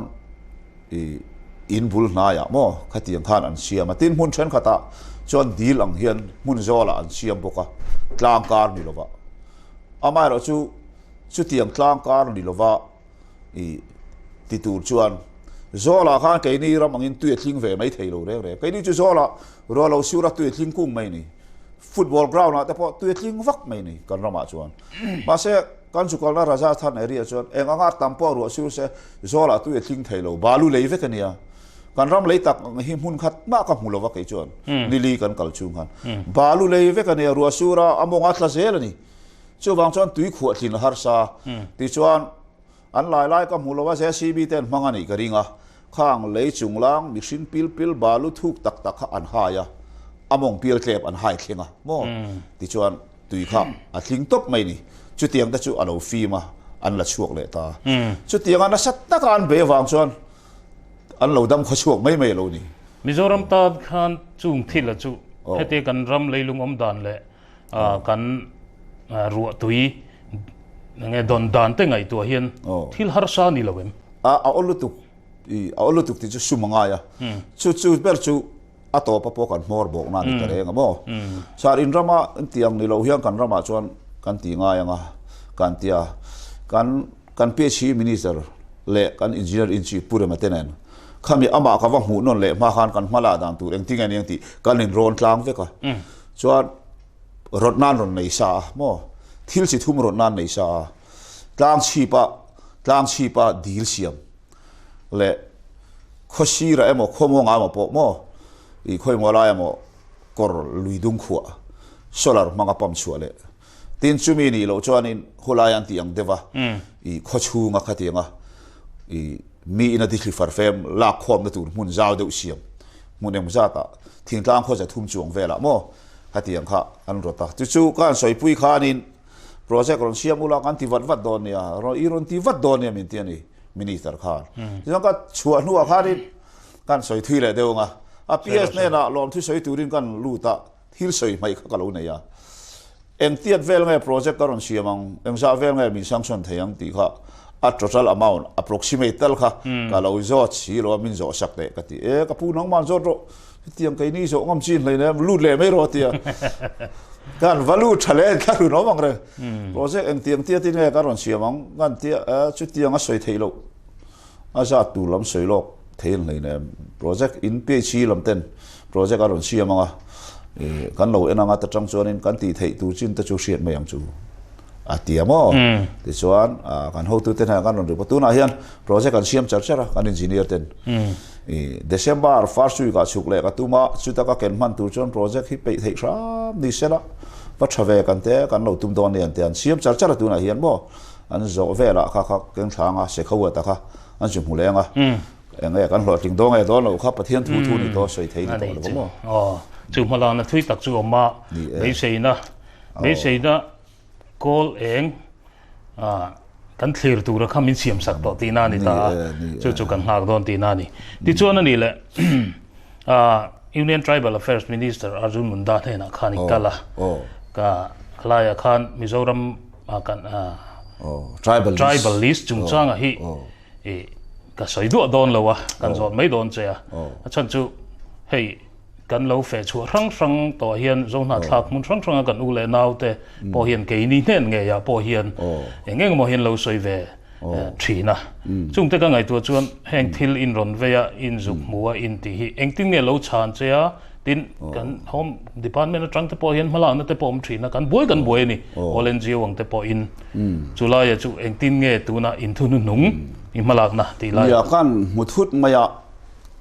I in bul hnaiah maw khatiang khan an siam a, tin hmun thenkhatah chuan dil ang hian hmun zawlah an siam bawk a, tlang kar ni lova. Amaherawh chu chutiang tlang kar ni lova i ti tur chuan zawlah khan keini ram angin tui a tling ve mai thei lo reng reng. Keini chu zawlah ruah lo sur a tui a tling kung mai ni. Football ground ah te pawh tui a tling vak mai ni kan ramah chuan. Mahse Kan chu kalna Rajasthan area chuan eng anga tam pawh ruah sur se zawlah tui a tling thei lo, balu lei vek a nia. Kan ram lei tak ang hi hmun khat mah ka hmu lo va kei chuan nili kan kal chung khan. Balu lei vek a nia, ruah sur a, a mawng a tla zel a ni. Chuvang chuan tui khuah tlin a harsa. Tichuan, an lai lai ka hmu lo a, JCB te an hmang a nih ka ring a. Khang lei chunglang mihring pil pil balu thuk tak tak kha an hai a, a mawng pial tlep an hai thleng a maw? Tichuan, tui kha a tling tawp mai ni. Chutiang te chu a lo fim a, an la chhuak leh ta. Chutianga nasa taka an bei avang chuan an lo dam khaw chhuak mai mai a lo ni.
Mizoram tan khan chung thil a chu heti kan ram leilung awm dan leh kan ruah tui enge dawn dan te ngaihtuah hian thil harsa ni lo em?
A awl lutuk i a awl lutuk tih chu sum a ngai a. Chu chu ber chu a tawpa pawh kan hmawr bawk na ni ta reng a maw. Sar in rama tiang ni lo hian kan ramah chuan kan ti ngai ang a kan tia kan Kan PHE Minister leh kan Engineer in Chief Pu Rema te nen khami amah ka va hmuh nawn leh hma khan kan hma lah dan tur engtin nge aniang tih kan in rawn tlang vek a. Chuan rawt nan rawn nei sa a maw? Thil chi thum rawt nan nei sa a. Tlang chhip a tlang chhip a dil siam leh khaw sirah emaw khaw mawngah emaw pawh maw ih khawi maw lai emaw kawr lui dung khuah solar hmanga pump chhuah leh Tin chumi nih loh chuanin khulai an tih ang deuh a, i khawchhunga khatianga i mi ina dihli farfem lak khawmna tur hmun zau deuh siam hmun eng zatah thingtlang khawza thum chuang velah maw khatiang kha an rawt a. Chu chu ka han sawipui khanin project rawn siam ula kan ti vat vat dawn nia, i rawn ti vat dawn nia min ti a ni Minister khan. Tichuan ka chhuah hnuah khanin kan sawi thui leh deuh ang a, a PS hnenah lawmthu sawi turin kan lut a, Thil sawi hmaih kha ka lo nei a, engtiat vel nge project ka rawn siam ang, engzah vel nge min sanction thei ang tih kha a total amount approximate tal kha ka lo zawt si lo a, min zawh sak leh ka ti. E ka pu nangman zawt rawh, hetiang keini zawh ngam chin hlei nem, lut leh mai rawh a ti a. Kan va lut tha leh thla run awm ang reng. Project engtiang tiatin nge ka rawn siam ang kan tia, chutiang a sawi theih loh. A zat tur lam sawi lawk thei an hlei nem. Project in PHE lam ten project a rawn siam ang a, kan lo en ang a ta tang chuanin kan tih theih tur chin te chu hriat mai ang chu a ti a maw. Tichuan kan hotu te hnenah kan rawn report tunah hian project an siam char char a kan engineer ten. December first week ah chhuk leh ka tum a, chuta ka ken hman tur chuan project hi peih theih hram ni sela va tha ve kan te kan lo tum dawn nia an ti a, an siam char char a tunah hian maw. An zawh velah kha kha kengthlanga Sekhaua ta kha an zu hmu leng a, eng nge kan hlawhtling dawn nge dawn lo kha Pathian thu thu ni tawh sawi thei ni tawh lo va maw?
Aw, chu hmalakna thui tak chu awm a, beiseina, beiseina kawl eng kan thlir tura kha min siam sak tawh tihna a ni ta a, chu chu kan nghak dawn tihna a ni. Tichuan a nih leh Union Tribal Affairs Minister Arjun Munda hnenah khan i kal a, ka laiah khan Mizoram kan
tribal
tribal list chungchanga hi i ka sawi duah dawn lo a kan zawt mai dawn che a a chhan chu hei kan lo feh chhuah hrang hrang tawh hian zohna thlak hmun hrang hranga kan u leh nau te pawh hian keini hnen ngeiah pawh hian eng eng emaw hian lo sawi ve thin a chungte ka ngaihtuah chuan heng thil in rawn vei a in zuk hmu a in tih hi engtin nge lo chhan che a Tin, kan Home Department atang te pawh hian hmalakna te pawh awm thin a, kan buai kan buai a ni. All NGO ang te pawhin chu laia chu engtin nge tuna inthuhnuhnung i hmalakna tih lai.
Nia, kan hmu thut mai a,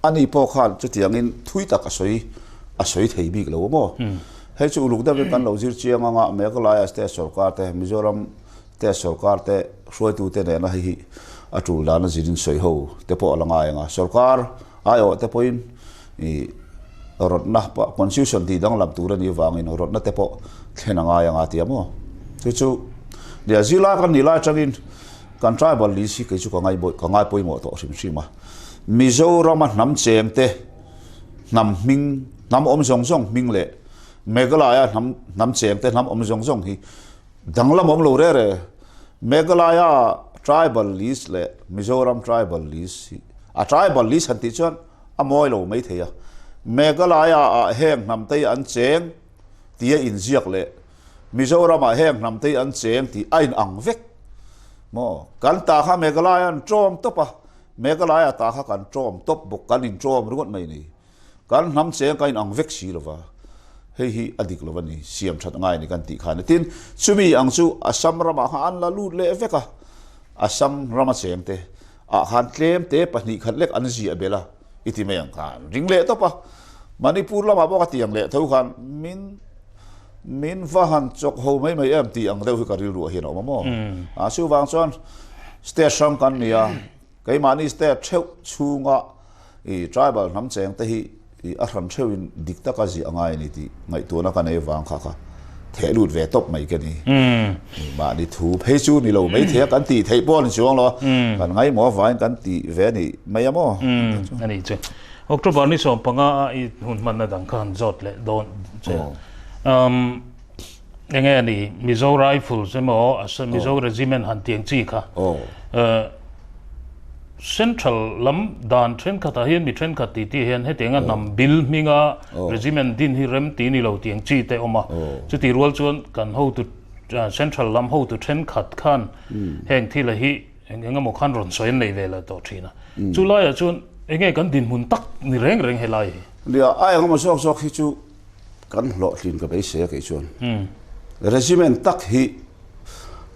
ani pawh khan chutiangin thui tak a sawi a sawi thei bik lo a maw? Hei chu uluk deuhin kan lo zir chiang anga Meghalaya State sorkar te, Mizoram State sorkar te hruaitute nena hei hi a tul dana zirin sawi ho te pawh a la ngai ang a, sorkar Aiawh te pawhin ih rawtna pawh constitution tih danglam tur a nih avangin rawtna te pawh thlen a ngai ang a ti a maw? Chu chu nia zirlai kan nih lai atangin kan tribal list hi kei chu ka ngai ka ngai pawimawh tawh hrim hrim a. Mizorama hnam cheng te hnam hming hnam awm zawng zawng hming leh Meghalaya hnam hnam cheng te hnam awm zawng zawng hi danglam awm lo re re. Meghalaya tribal list leh Mizoram tribal list hi a tribal list han tih chuan a mawi lo mai thei a. Meghalaya ah heng hnam te hi an cheng tih a inziak leh Mizoram ah heng hnam te hi an cheng tih a in ang vek maw? Kan ta kha Meghalaya an tawm tawp a, Meghalaya ta kha kan tawm tawp bawk, kan intawm ringawt mai ni. Kan hnam cheng ka inang vek si lova, hei hi a dik lo a ni, siam that ngai a ni kan tih khan a ni. Tin, chumi ang chu Assam ramah khan an la lut leh vek a, Assam rama chengte ah khan tlem te 2 khat lek an ziah belh a, i ti mai ang khan ring leh tawp a. Manipur lamah pawh ka tiang leh tho khan min. Min va han chawk ho mai mai em tih ang deuh hi ka rilruah hian a awm a maw? A chuvang chuan state hrang kan ni a, keimahni state theuh chhunga i tribal hnam cheng te hi i a hran theuhin dik taka ziah a ngai a ni tih ngaihtuahna ka nei vang kha kha theh lut ve tawp mai ka ni. Mahni thu phei chu ni lo mai thei a, kan tih theih pawh a ni chuang lo a, kan ngaimawh avangin kan tih ve a ni mai a maw?
A ni chu. October ni 15 a i hun hmanna dang kha han zawt leh dawn che. Um, enge ni Mizo Rifles emaw Mizo Regiment han tiang chi kha. Uh, Central lam dan thenkhatah hian mi thenkhat ti ti hian hetianga hnam bil hminga regiment din hi rem ti ni lo tiang chi te awm a. Chuti rual chuan kan hotu Central lam hotu thenkhat khan heng thil hi Eng eng emaw khan rawn sawi an nei ve leh tawh thin a. Chu laiah chuan eng nge kan dinhmun tak ni reng reng helai hi?
Nia, a eng emaw zawk zawk hi chu kan hlawhtlin ka beisei a kei chuan. Regiment tak hi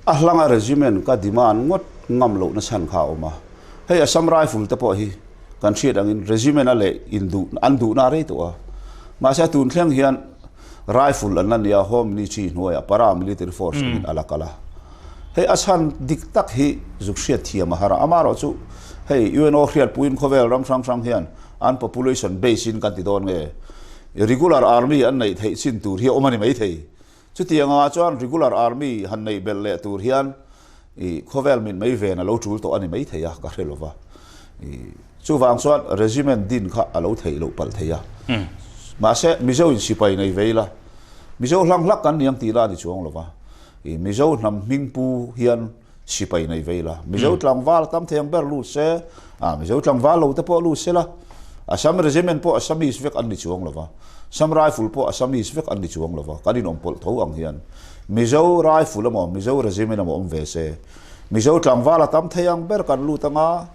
a hlanga regiment ka demand ngawt ngam lohna chhan kha a awm a. Hei Assam Rifle te pawh hi kan hriat angin regiment a leh induh an duhna a rei tawh a. Mahse tun thleng hian Rifle an la nia Home Ministry hnuaiah Para Military Force angin a la kal a. Hei a chhan dik tak hi zuk hriat thiam a har a, amaherawh chu hei UNO hriatpuiin khawvel ram hrang hrang hian an population base in kan ti dawn nge regular army an neih theih chin tur hi a awm a ni maithei. Chutiang angah chuan regular army han neih belh leh tur hian i khawvel mit mei ven a lo tul tawh a ni maithei a, ka hre lova. I chuvang chuan regiment din kha a lo theih loh palh thei a. Mahse Mizo in sipai nei ve ila, Mizo hlang hlak kan ni ang tih lah a ni chuang lova. I Mizo hnam hming pu hian sipai nei ve ila, Mizo tlangval tam thei ang ber lut se, a Mizo tlangval lo te pawh lut se la, Assam Regiment pawh Assamese vek an ni chuang lova, Assam Rifle pawh Assamese vek an ni chuang lova, kan inawm pawlh tho ang hian Mizo Rifle emaw Mizo Regiment emaw awm ve se, Mizo tlangval a tam thei ang ber kan lut anga,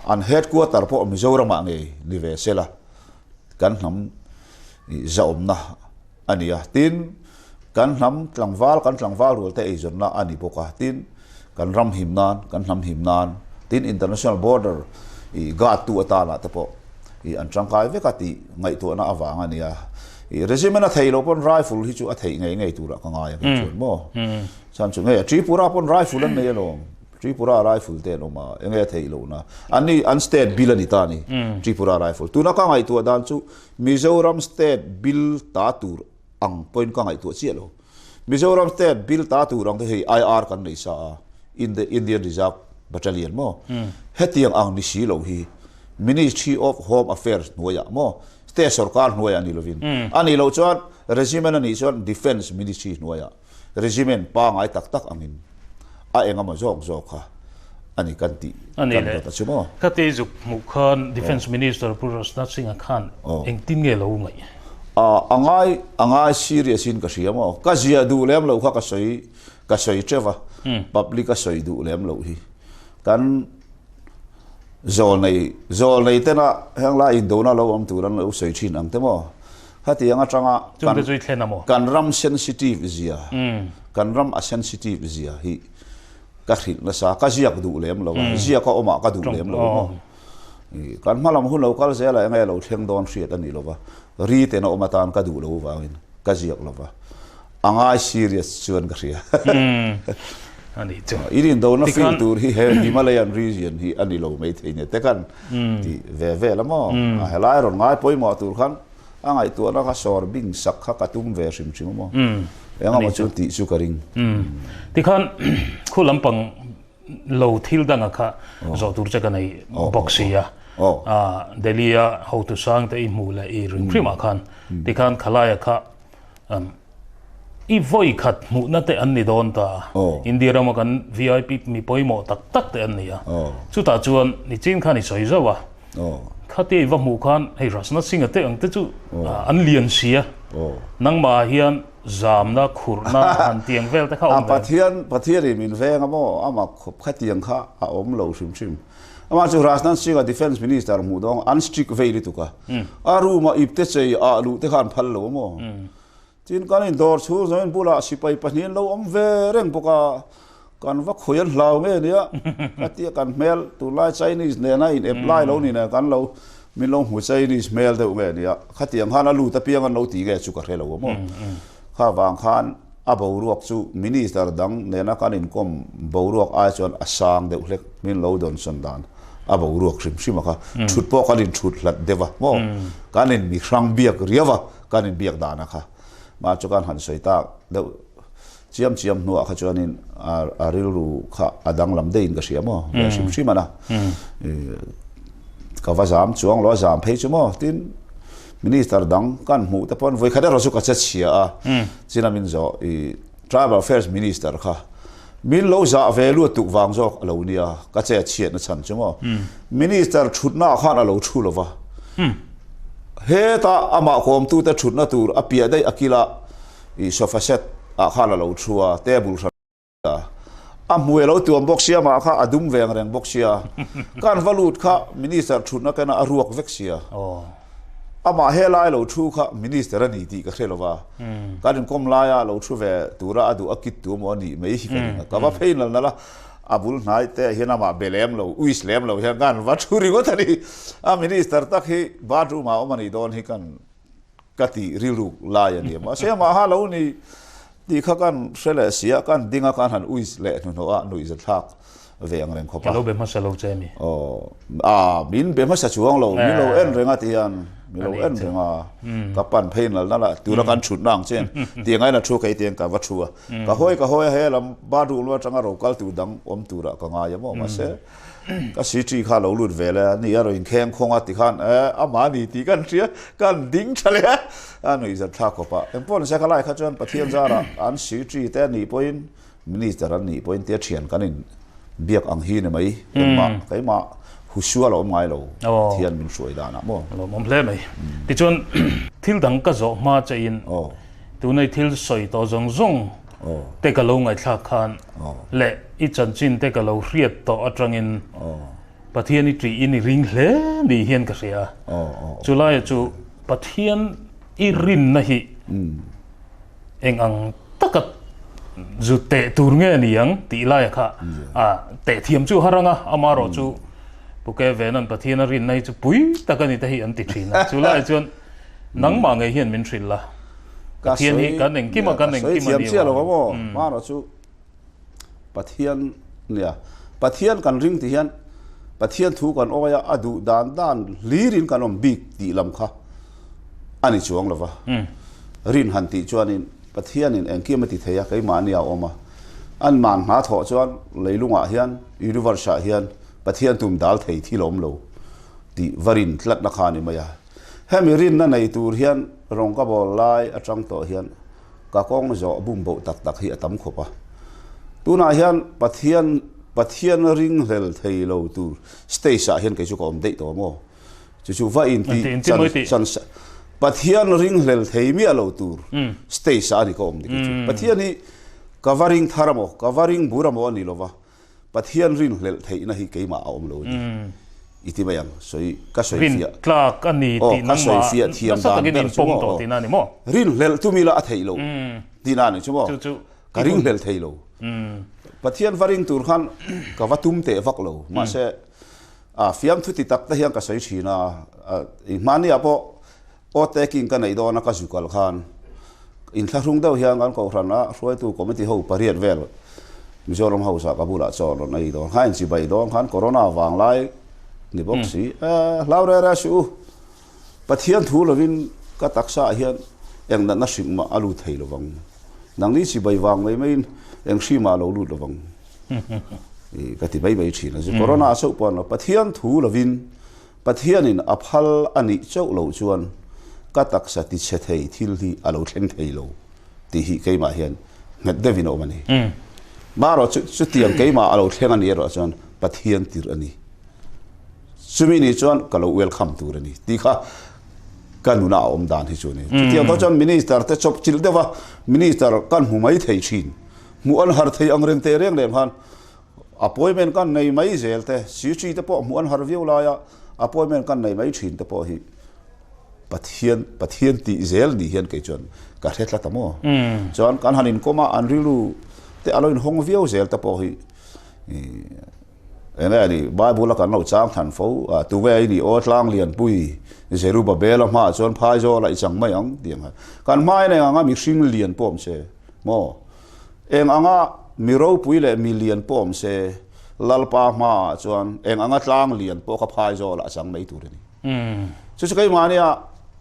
an headquarter pawh Mizoramah ngei ni ve se la, kan hnam zahawmna a ni a, tin, kan hnam tlangval, kan tlangval rual te eizawnna a ni bawk a, tin, kan ram him nan, kan hnam him nan, tin, international border i guard tu atana te pawh i an tangkai vek a tih ngaihtuahna avang a ni a, i regiment a theih loh pawn rifle hi chu a theih ngei ngei turah ka ngai a kei chuan maw, chhan chu ngei a Tripura pawn rifle an nei alawm, Tripura rifle te an awm a, enge a theih lohna, an ni an state bill a ni ta a ni, Tripura rifle, tuna ka ngaihtuah dan chu Mizoram state bill ta tur ang pawhin ka ngaihtuah chiah lo. Mizoram state bill ta tur ang te hei IR kan nei sa a, Indian Reserve Battalion maw? Hetiang ang ni si lo hi Ministry of Home Affairs hnuaiah maw? State sorkar hnuaiah ni lovin. A nih loh chuan regiment a nih chuan Defence Ministry hnuaiah. Regiment pangai tak tak angin a eng emaw zawk zawk kha a ni kan tih kan rawt a chu maw?
Ka tei zuk hmuh khan Defence Minister Pu Rajnath Singh-a khan engtin nge lo ngaih?
A ngai a ngai serious in ka hria maw? Ka ziah duh lem loh kha ka sawi ka sawi teuh a, public a sawi duh lem loh hi. Kan zawlnei zawlnei tena henglai indona lo awm tur an lo sawi thin ang te maw? Khatiang atanga kan ram sensitive zia, kan ram a sensitive zia hi ka hrilh nasa, ka ziak duh lem lo a, ziak a awmah ka duh lem lo maw. Kan hma lam hun lo kal zel a enge lo thleng dawn hriat a ni lo va, ri ten a awm atan ka duh lo vangin ka ziak lo va, a ngai serious chuan ka hria. In indona feel tur hi he Himalayan region hi a ni lo maithei nia te kan ti ve vel a maw. Helai rawn ngai pawimawh tur khan A ngaihtuahna kha sawr bing sak kha ka tum ve hrim hrim a maw? Eng emaw chu tih chu ka ring.
Tikhan khu lampang lo thil danga kha zawh tur che ka nei bawk si a. Delhi a hotu sang te i hmuh leh i ring hrimah khan tikhan khalaia kha i vawi khat hmuhna te an ni dawn ta a. India rama kan vip mi pawimawh tak tak te an ni a. Chutah chuan nichin khan i sawi zauh a. Khatia i va hmuh khan hei Rajnath Singh-a te ang te chu an lian si a, nangmah ah hian zamna, khurhna han tiang vel te kha a awm ve.
Pathian, Pathian in min veng a maw? Amah khawp khatiang kha a awm lo hrim hrim. Amah chu Rajnath Singh-a Defence Minister hmuh dawng an strict vei lutuk a. A room-a ipte chei ah luh te kha an phal lo a maw? Tin, kan indawr chhung zawngin bulah sipai pahnih an lo awm ve reng bawk a, kan va khawi an hlau nge nia, ka tia kan hmel tunlai Chinese nena in apply lo ni nen kan lo min lo hmu Chinese hmel deuh nge nia, khatiang khan a lut apiang an lo ti nge chu ka hre lo a maw. Kha vang khan a boruak chu Minister dang nena kan inkawm boruak ai chuan a sang deuh hlek min lo dawnsawn dan a boruak hrim hrim a kha. Thut pawh kan inthut hlat deuh a maw? Kan in mi hrang biak riau a kan inbiak dan a kha. Mah chu kan han sawi tak deuh chiam chiam hnuah kha chuanin a rilru kha a danglam deihin ka hria maw? Ve hrim hrim a na. Ka va zam chuang lo a zam phei chu maw? Tin, Minister dang kan hmuh te pawn vawikhat erawh chu ka che chhia a, china min zawh i Tribal Affairs Minister kha min lo zah ve luat tuk vang zawk a lo nia, ka che chhiatna chhan chu maw. Minister thutna ah khan a lo thu lo va, hetah amah kawmtute thutna tur a piah daih a kila i sofa set ah khan a lo thu a, table hran. A hmui a lo tuam bawk sia mah kha a dum veng reng bawk sia. Kan va lut kha Minister thutna kena a ruak vek sia. Amah helai lo thu kha Minister a ni tih ka hre lo va. Kan inkawm laia lo thu ve tura a duh a kit tu emaw a nih mai hi ka ring a. Ka va phei nal nal a, a bul hnai te ah hian amah be lem lo, uis lem lo hian kan va thu ringawt a ni. A Minister tak hi bathroom ah awm a nih dawn hi kan Ka tih rilruk lai a ni a, mahse amah ha lo ni tih kha kan hre leh si a, kan ding a, kan han uis leh hnuhnawh a, nuih zathlak ve ang reng khawp a.
Ka lo be hmasa lo che mi?
Aw, a min be hmasa chuang lo, min lo en reng a ti hian, min lo en reng a, ka pan phei nal nal a, tuna kan thutna ang chen, tiang aiin a thu kei tiang ka va thu a, ka hawi ka hawi a, he lam bathroom lam atanga ro kal tur dang awm turah ka ngai a maw, mahse Ka city kha lo lut ve le a ni a rawn inkheng khawng a tikhan eh amah a ni tih kan hria kan ding tha leh a a nuih zat thlak khawp a. Engpawh nise kha lai kha chuan Pathian zarah an city te a nih pawhin minister an nih pawhin tia thian kan in biak ang hi ni mai engmah keimah husual a awm ngai lo Pathian min hruai danah maw.
Lawmawm hle mai. Tichuan thil dang ka zawh hma chein tunei thil sawi tawh zawng zawng te ka lo ngaihthlak khan leh i chanchin te ka lo hriat tawh atangin Pathian i ṭih in i ring hle ni hian ka hria a. Chulaia chu Pathian i rinna hi eng ang taka zu teh tur nge ni ang tih laia kha a teh thiam chu har ang a, amaherawh chu Pu Kevena'n Pathian a rinna hi chu pui tak a ni te hi an ti ṭhin a. Chulaiah chuan nangmah ngei hian min hrilh la. Pathian hi kan engkim a, kan engkim a ni
chiah lo maw? Hmanraw chu Pathian nia. Pathian kan ring ti hian Pathian thu kan awi a, a duh dan dan hlirin kan awm bik tih lam kha a ni chuang lo va. Rin han tih chuanin Pathianin engkim a ti thei a, keimahni a awm a. An man hma thawh chuan leilungah hian, universe ah hian Pathian tum dal thei thil a awm lo tih va rin tlatna kha a ni mai a. Hemi rinna nei tur hian rawng ka bawl lai atang tawh hian ka kawng zawh bum boh tak tak hi a tam khawp a. Tunah hian Pathian Pathian ringhlel thei lo tur stage ah hian kei chu ka awm daih tawh maw? Chu chu va inti chan chan Pathian ringhlel thei miah lo tur stage ah a ni ka awm ni kei chu. Pathian hi ka va ring thar amaw, ka va ring bur amaw a ni lova. Pathian rinhlelh theihna hi keimah a awm lo a ni. I ti mai ang, sawi, ka sawi fiah.
Rin tlak a ni tih nangmah nasa takin in pawm tawh tihna a ni maw?
Rinhlelh tum ila a theih loh tihna a ni chu maw? Ka ringhlelh thei lo. Pathian va ring tur khan ka va tum teh vak lo. Mahse, a fiamthu ti tak te hian ka sawi thin a, i hmaniah pawh Aw taking ka neih dawn a ka zu kal khan inthlahrung deuh hian kan kohhran a hruaitu committee ho pariat vel Mizoram House ah ka bulah chaw rawn ei dawn kha inchibai dawn khan corona vang lai ni bawk si e hlau re re suh u Pathian thu lovin ka taksa ah hian eng natna hrim mah a lut thei lovang nangni chibai vang mai maiin eng hri mah a lo lut lovang ka ti mai mai thin a corona a chauh pawh an lo Pathian thu lovin Pathianin a phal a nih chauh loh chuan ka taksa tichhe thei thil hi a lo thleng thei lo tih hi keimah hian nghet deuhin a awm a ni. Marawh chu chutiang keimah a lo thleng a nih erawh chuan Pathian tirh a ni. Chumi nih chuan ka lo welcome tur a ni tih kha ka nuna a awm dan hi chu a ni. Chutiang tawh chuan Minister te chawp chilh deuh a, Minister kan hmu mai thei thin. Hmuh an har thei ang reng teh reng lem khan Appointment kan nei mai zel te, CC te pawh hmuh an har viau laia appointment kan nei mai thin te pawh hi Pathian, Pathian tih zel ni hian kei chuan ka hre tlat a maw. Chuan kan han inkawm a, an rilru te a lo inhawng viau zel te pawh hi. Eng nge ni, Bible a kan lo chang than fo a, tunge i nih aw tlang lianpui Zerubabela hmaah chuan phaizawl a i chang mai ang tih ang kha. Kan hmain eng anga mihring lian pawh awm se maw? Eng anga mi ropui leh mi lian pawh awm se Lalpa hmaah chuan eng anga tlang lian pawh kha phaizawl ah a chang mai tur a ni. Chu chu keimahnia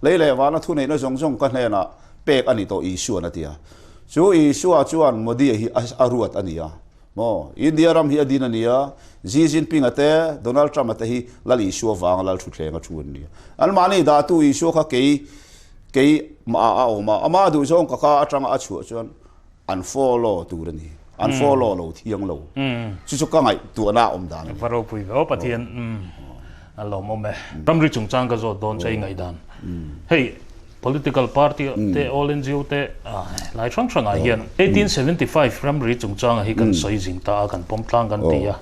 lei leh vana thuneihna zawng zawng ka hnenah pek a ni tawh Isua'n a ti a. Chu Isua chuan Modi-a hi a ruat a ni a. Maw? India ram hi a din a ni a, Xi Jinping-a te, Donald Trump-a te hi Lal Isua vanga Lal Thutthleng a thu an ni a. Anmahni dahtu Isua kha kei, kei mah a awm a, ama duhzawng ka ka atanga a chhuah chuan an follow tur a ni. An follow lo thiang lo. Chu chu ka ngaihtuahna a awm dan a ni.
Va ropui ve aw Pathian a lawmawm e. Ramri chungchang ka zawt dawn che i ngaihdan. Hei. Political party te all NGO te lai hrang hrangah hian 1875 ramri chungchanga hi kan sawi zing ta a, kan pawm tlang kan ti a.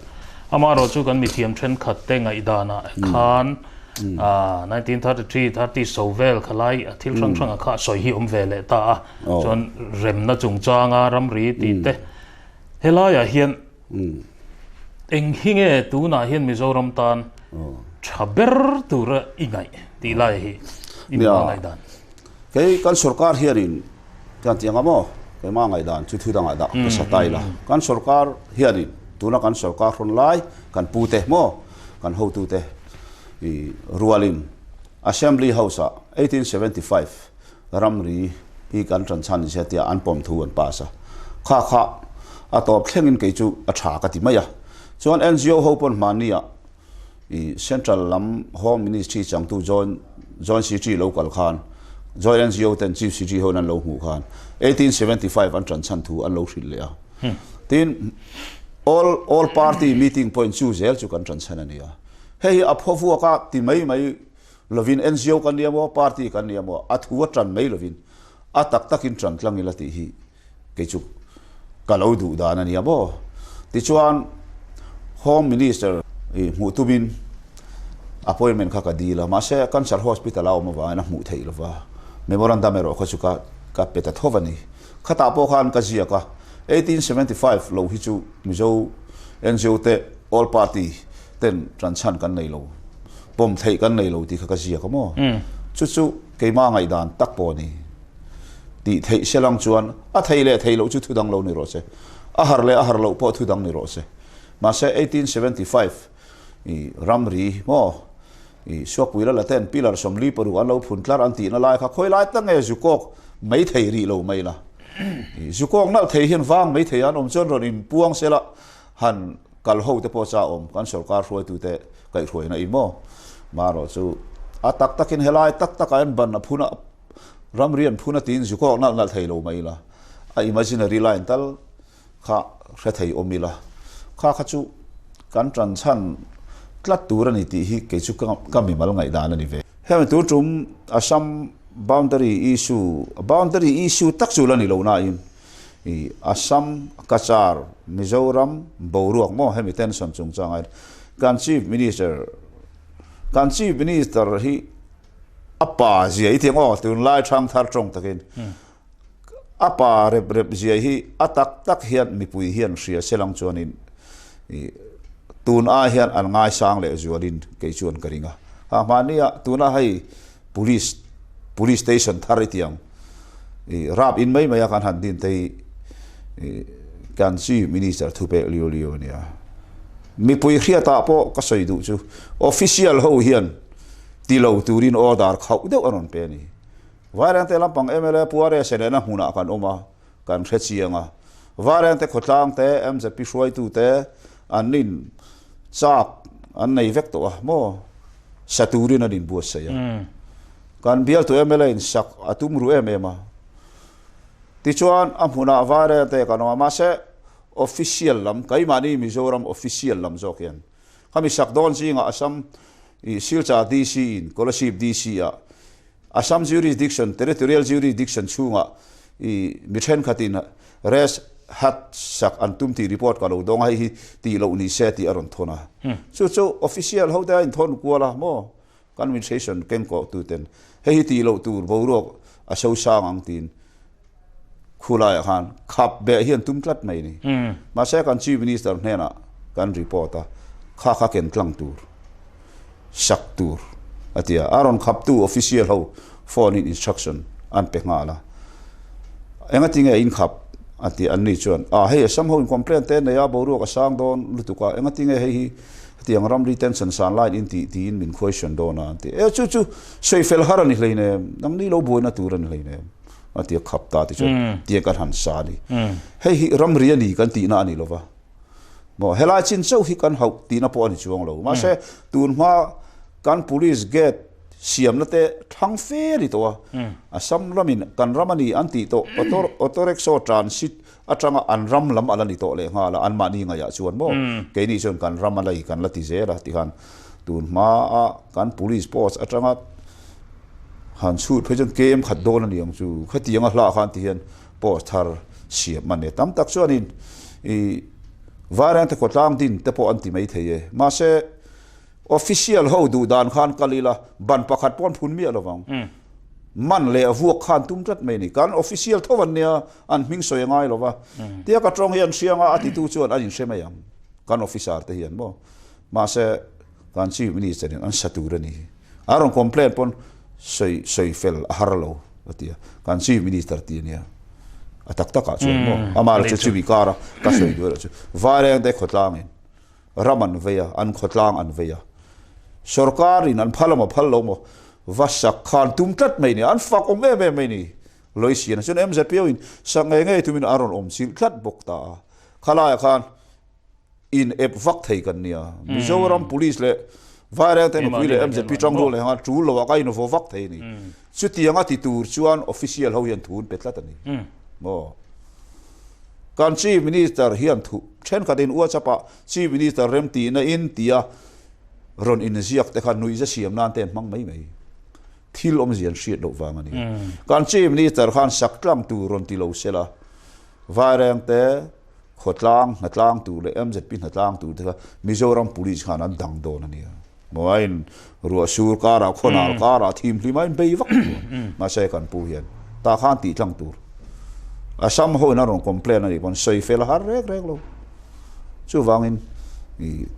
Amaherawh chu kan mithiam thenkhat te ngaihdanah khan 1933, 30 so vel kha lai thil hrang hrangah kha sawi hi awm ve leh ta a. Chuan remna chungchanga ramri tih te helaiah hian eng hi nge tunah hian Mizoram tan tha ber tura i ngaih tih lai hi i hmu a ngaihdan?
Kei kan sorkar hianin kan tih anga maw keimah ngaihdan chu thu dangah dah ka sa ta ila. Kan sorkar hianin tuna kan sorkar hrawn lai kan pute maw kan hotute i rualin Assembly House-ah 1875 Ramri hi kan tan chhan nise tia an pawm thu an pass a, kha kha a tawp thlengin kei chu a tha ka ti mai a. Chuan NGO ho pawn hmahni ah i Central lam Home Ministry changtu Joint Joint Secretary lo kal khan Joint NGO ten Chief Secretary ho in an lo hmuh khan 1875 an tan chhan thu an lo hrilh leh a. Tin All All Party meeting pawhin chu zel chu kan tan chhan a ni a. Hei hi a phaw vuak a ti mai mai lovin NGO kan nia maw, party kan nia maw, a thu a tan mai lovin a tak takin tan tlang ila tih hi kei chu ka lo duh dan a nia maw. Tichuan Home Minister i hmuh tumin appointment kha ka dil a, mahse Cancer Hospital a awm avangin a hmuh theih lova, memorandum erawh kha chu ka ka pe ta tho a ni. Khatah pawh khan ka ziak a, 1875 lo hi chu Mizo NGO te all party ten tan chhan kan nei lo, pawm theih kan nei lo tih kha ka ziak a maw? Chu chu keimah ngaihdan tak pawh a ni. Tih theih se lang chuan a thei leh thei loh chu thu dang lo ni rawh se, a har leh a har loh pawh thu dang ni rawh se. Mahse 1875 i ramri maw i Suakpui lala ten pillar 46 an lo phun tlar an tihna lai kha khawi lai tak nge zukawk mai thei rih lo mai la. I zukawk nalh thei hian vang mai thei an awm chuan rawn inpuang se la han Kal ho te pawh cha awm kan sorkar hruaitu te kaihhruaina i maw? Marawh chu a tak takin helai tak takah hian ban a phun a, ramri an phun a tiin zukawk nalh nalh thei lo mai ila, a imaginary line tal kha hre thei awm ila, kha kha chu kan tan chhan tlat tur a ni tih hi kei chu ka mimal ngaihdan a ni ve. Hemi tur tum Assam boundary issue, boundary issue tak chu la ni lo nain, I Assam, Cachar, Mizoram boruak maw hemi tension chungchang ah hian kan Chief Minister kan Chief Minister hi a pa zia i tiang aw tunlai thang thar tawng takin a pa rep rep zia hi a tak tak hian mipui hian hria se lang chuanin i tun ai hian an ngaisang leh zualin kei chuan ka ring a ha hmahnia tuna hei Police Police Station thar i tiang i rap in mai mai a kan han din te hi i kan Chief Minister thu pek liu liu a nia. Mipui hriatah pawh ka sawi duh chu official ho hian ti lo turin order khauh deuh a rawn pe a ni. Vairengte lampang mla Puare Selena hmunah kan awm a, kan hre chiang a. Vairengte khawtlang te, MZP hruaitu te an in chak an nei vek tawh a maw? Sa turin an inbuatsaih a. Kan bialtu mla in sak a tum ru em em a. Tichuan a hmunah Vairengte kan awm a, mahse official lam, keimahni Mizoram official lam zawk hian khami sak dawn zingah Assam i Silchar DC in Kolasib DC ah Assam jurisdiction, territorial jurisdiction chhungah i mi thenkhatin rest hut sak an tum tih report ka lo dawng a, hei hi tih loh ni se tih a rawn thawn a. Chu chu official ho te a inthawn kual a maw? Kan administration kengkawh tu ten hei hi tih loh tur boruak a so sang ang tiin khulaiah khan khap beh hi an tum tlat mai a ni. Mahse kan Chief Minister hnenah kan report a. Kha kha ken tlang tur, sak tur a ti a. A rawn khaptu official ho phone in instruction an pe nghal a. Engati nge in khap? a ti a. Anni chuan, A hei Assam ho in complain te nei a, boruak a sang dawn lutuk a, engati nge hei hi hetiang ramri tension san laiin in tih tiin min question dawn a an ti. E chu chu sawi fel har a ni hleinem, nangni lo buaina tur a ni hleinem a ti a, khap ta ti chuan tiang kan han sa a ni. Hei hi ramri a ni kan tihna a ni lova. Maw helai chin chauh hi kan hauh tihna pawh a ni chuang lo. Mahse tun hma kan police gate siamna te thlang fe a ni tawh a. Assam lamin kan ram a ni an tih tawh auto auto rickshaw transit atanga an ram lam a la ni tawh leh nghal a anmahni ngaihah chuan maw keini chuan kan ram a la i kan la ti zel a tikhan tun hma a kan police post atanga han chhut phei chuan kem khat dawn a ni ang chu khatiang a hlah khan ti hian Post thar siam a ni. Tam tak chuanin i Vairengte khawtlang din te pawh an ti mai thei e. Mahse, official ho duh dan khan kal ila, ban pakhat pawh an phun miah lovang. Man leh vuak khan tum tlat mai a ni. Kan official tho an nia, an hming sawi a ngai lova. Tia ka tawng hi an hriang a, a titu chuan an inhre mai ang. Kan officer te hian maw. Mahse, kan Chief Minister in an sa tur a ni. A rawn complain pawn sawi sawi fel a har lo a ti a, kan Chief Minister ti a nia. A tak tak ah chuan maw amah erawh chu chumi kar a ka sawi duh erawh chu Vairengte khawtlangin ram an vei a, an khawtlang an vei a, sorkar in an phal emaw phal lo maw va sak khan tum tlat mai a ni, an fak awm em em mai a ni. Loisiana chuan MZP ho in sak ngei ngei tumin a rawn awm chilh tlat bawk ta a, khalaiah khan in ep vak thei kan nia. Mizoram Police leh Vairengte mipui leh MZP tangrual leh anga tul loah ka invaw vak thei a ni. Chutiang a ti tur chuan official ho hian thu an pe tlat a ni. Maw? Kan Chief Minister hian thu thenkhatin WhatsApp ah Chief Minister remtihna in tia rawn inziak te kha nuihza siam nan te an hmang mai mai. Thil awmzia an hriat loh vang a ni. Kan Chief Minister khan sak tlang tur rawn ti lo sela Vairengte Khawtlang hnatlang tur leh MZP hnatlang tur te kha Mizoram Police khan an dang dawn a nia. Mawiin ruah sur karah khawnal karah thim hlim a inbei vak dawn. Mahse kan pu hian tah khan tih tlang tur. Assam ho in a rawn complain a nih pawn sawi fel a har rek rek lo. Chuvangin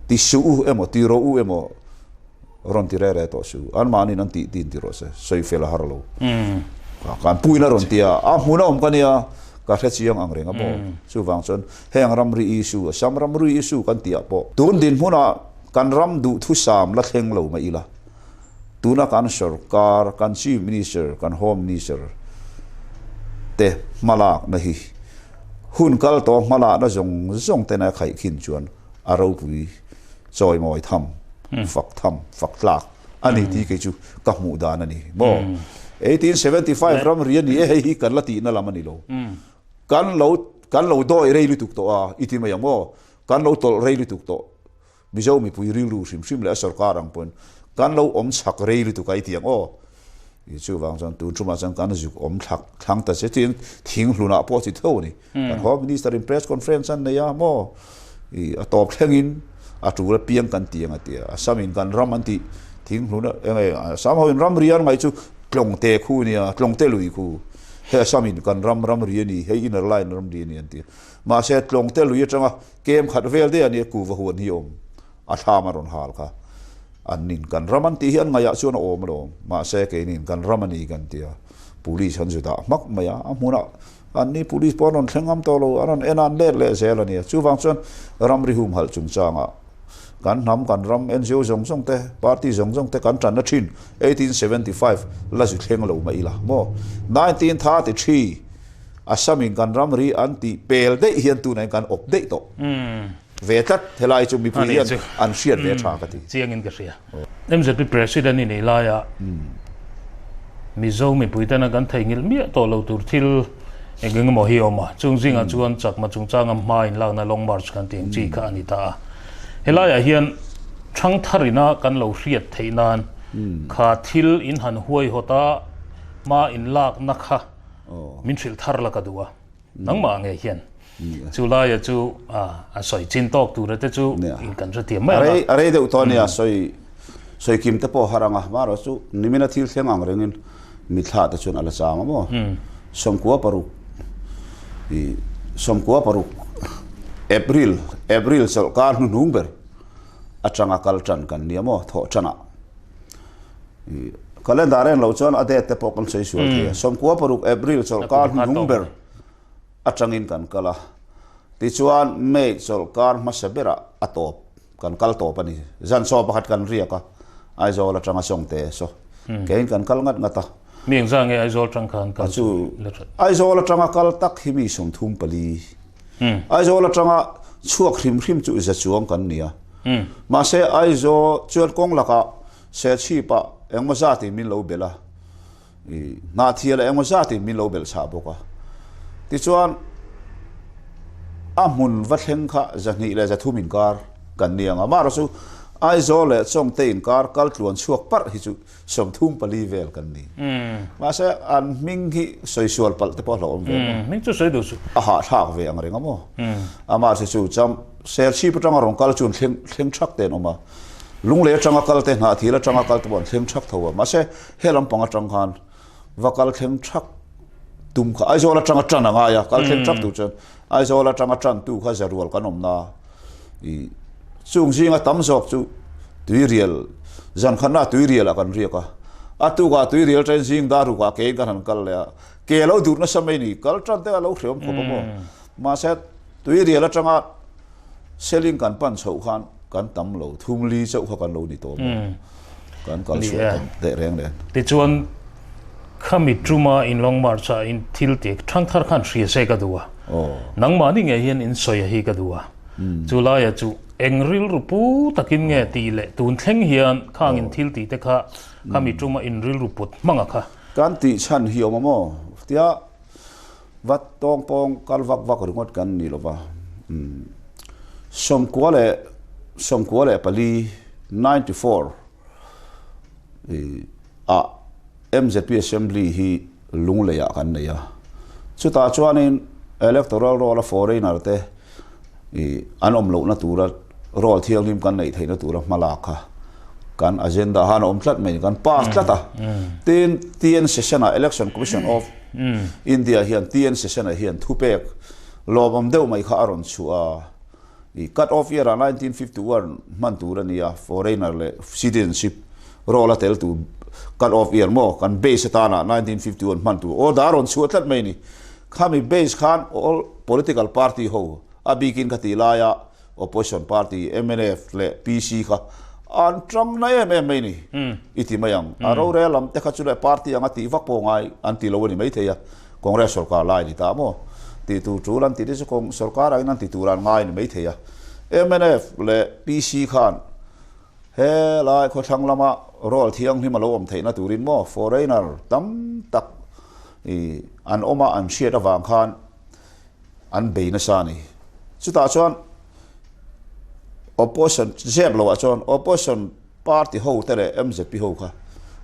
ti suh u emaw ti rawh u emaw Rawn ti reh reh tawh su. Anmahniin an tih tin ti rawh se. Sawi fel a har lo. Kan puin a rawn ti a, a hmun a awm ka nia, ka hre chiang ang reng a maw. Chuvang chuan heng ramri issue, Assam ramri issue kan tih ah pawh tun dinhmunah kan ram duhthusam la thleng lo mai ila. Tuna kan sorkar, kan Chief Minister, kan Home Minister te hmalakna hi hun kal tawh hmalakna zawng zawng tena khaihkhin chuan a ropui chawimawi tham, fak tham, fak tlak a ni tih kei chu ka hmuh dan a ni maw. 1875 ram ri a ni e, hei hi kan la tihna lam a ni lo. Kan lo kan lo dawi rei lutuk tawh a, i ti mai ang maw? Kan lo tawlh rei lutuk tawh. Mizo mipui rilru hrim hrim leh a sorkar ang pawhin kan lo awm chak rei lutuk a i ti ang aw. I chuvang chuan tun tumah chuan kan zuk awm thlak thlang ta che tin thing hlunah pawh chi tho a ni. Kan Home Minister in press conference an nei a maw i a tawp thlengin a tul apiang kan ti ang a ti a. Assam in kan ram an tih thing hluna eng nge Assam ho in ramri an ngaih chu Tlawngte khu a nia, Tlawngte lui khu. Hei Assam in kan ram ramri a ni, hei inner line ramri a ni an ti a. Mahse Tlawngte lui atanga kem khat vel daih a nia kuva huan hi a awm a thlam a rawn hal kha. An nin kan ram an tih hi an ngaihah chuan a awm alawm. Mahse keinin kan ram a ni kan ti a, police an zu dah hmak mai a, a hmunah an ni police pawh an rawn thleng ngam tawh lo, an rawn en a an let leh zel a nia. Chuvang chuan ramri humhalh chungchangah kan hnam kan ram NGO zawng zawng te, party zawng zawng te kan tanna thin 1875 la zu thleng lo mai ila maw? 1933 Assam in kan ramri an tih pel daih hian tunah hian kan awp daih tawh. Ve tlat, helai chu mipui hian an hriat ve tha ka ti.
Chiangin ka hria. MZP President i nih laia Mizo mipui tena kan theihnghilh miah tawh lo tur thil eng eng emaw hi a awm a. Chung zingah chuan chakma chungchanga hma inlakna Long March kan tih ang chi kha a ni ta a. Helaiah hian thangtharina kan lo hriat theih nan kha thil in han huaihawt a, hma inlakna kha min hrilh thar la ka duh a. Nangmah ngei hian chu laia chu a sawi chin tawk tura te chu in kan hrethiam mai ang
a. A rei deuh tawh a nia, sawi sawi kim te pawh har ang a, mahrawh chu nimina thil thleng ang rengin mithla te chuan a la chang a maw? 16 i 16 April April chawlhkar hnuhnung ber. atanga kal tan kan nia maw thawh tanah calendar en lo chuan a date te pawh kan sawi sual thei a 16 April chawlhkar hnuhnung ber atangin kan kal a tichuan May chawlhkar hmasa berah a tawp kan kal tawp a ni zan saw pakhat kan riak a Aizawl atanga Sawngte saw keiin kan kal ngat ngat a.
Mi engzah nge Aizawl atang khan kal
chu Aizawl atanga kal tak hi mi 34 Aizawl atanga chhuak hrim hrim chu za chuang kan ni a. Mahse Aizawl chuan kawng lakah Serchhip-ah engmaw zatin min lo belh a, Hnahthial-ah engmaw zatin min lo belh chhah bawk a. Tichuan a hmun va thleng kha 203 inkar kan ni ang a. Amaherawhchu chu Aizawl leh Chawngte inkar kal tluan chhuak parh hi chu 34 vel kan ni. Mahse, an hming hi sawi sual palh te pawh a hlauhawm ve maw?
Hming chu sawi duh suh.
A hahthlak ve ang reng a maw? Amah chu chu cham Serchhip atanga rawn kal chu an thleng thleng thak te an awm a. Lunglei atanga kal te, Hnahthil atanga kal te pawh an thleng thak tho a. Mahse, he lampang atang khan va kal thleng thak tum kha Aizawl atanga tan a ngai a, kal thleng thak tur chuan Aizawl atanga tan tu kha zarual kan awm na i chung zinga tam zawk chu tuirial zan khatna tuirial ah kan riak a, a tukah tuirial atangin zing dar rukah kein kan han kal leh a, ke lo dur nasa mai ni, kal tan te a lo hreawm khawp a maw, mahse tuirial atanga Seling kan pan chhoh khan kan tam lo, thumli chauh kha kan lo ni tawh maw? Kan kal chhuah tam teh reng nen.
Tichuan, khami tuma in Long March ah in thil tih thangthar khan hria se ka duh a. Nangmahni ngei hian in sawi a hi ka duh a. Chu laia chu eng rilru pu takin nge tih leh tun thleng hian khang in thil tih te kha khami tuma in rilru put hmang a kha.
Kan tih chhan hi awm a maw? Tia Vat tawng pawng kal vak vak ringawt kan ni lova, 94, 94, ah MZP Assembly hi Lunglei ah kan nei a, chutah chuanin Electoral Roll a foreigner te an awm lohna tura roll thianghlim kan neih theihna tura hmalak kha kan agenda han a awm tlat mai kan pass tlat a. Tin, TN session ah Election Commission of India hian TN session ah hian thupek lawmawm deuh mai kha a rawn chhuah a. I cut off year ah 1951 hman tur a ni a, foreigner leh citizenship roll a tel tur cut off year maw kan base atana 1951 hman tur order a rawn chhuah tlat mai a ni. Khami base khan all political party ho a bikin ka tih laia opposition party mnf leh PC kha an tang na em em mai ni i ti mai ang. A rorel lam te kha chu leh party anga tih vak pawh ngai an ti lo a ni maithei a, Congress sorkar lai ni ta maw tih tur tul an ti te chu sorkar angin an ti tur an ngai a ni maithei a. Mnf leh PC khan He lai khawthlang lama rawl thianghlim a lo awm theihna turin maw foreigner tam tak i an awm a, an hriat avang khan an bei nasa a ni. Chutah chuan opposition zep loah chuan opposition party ho te leh MZP ho kha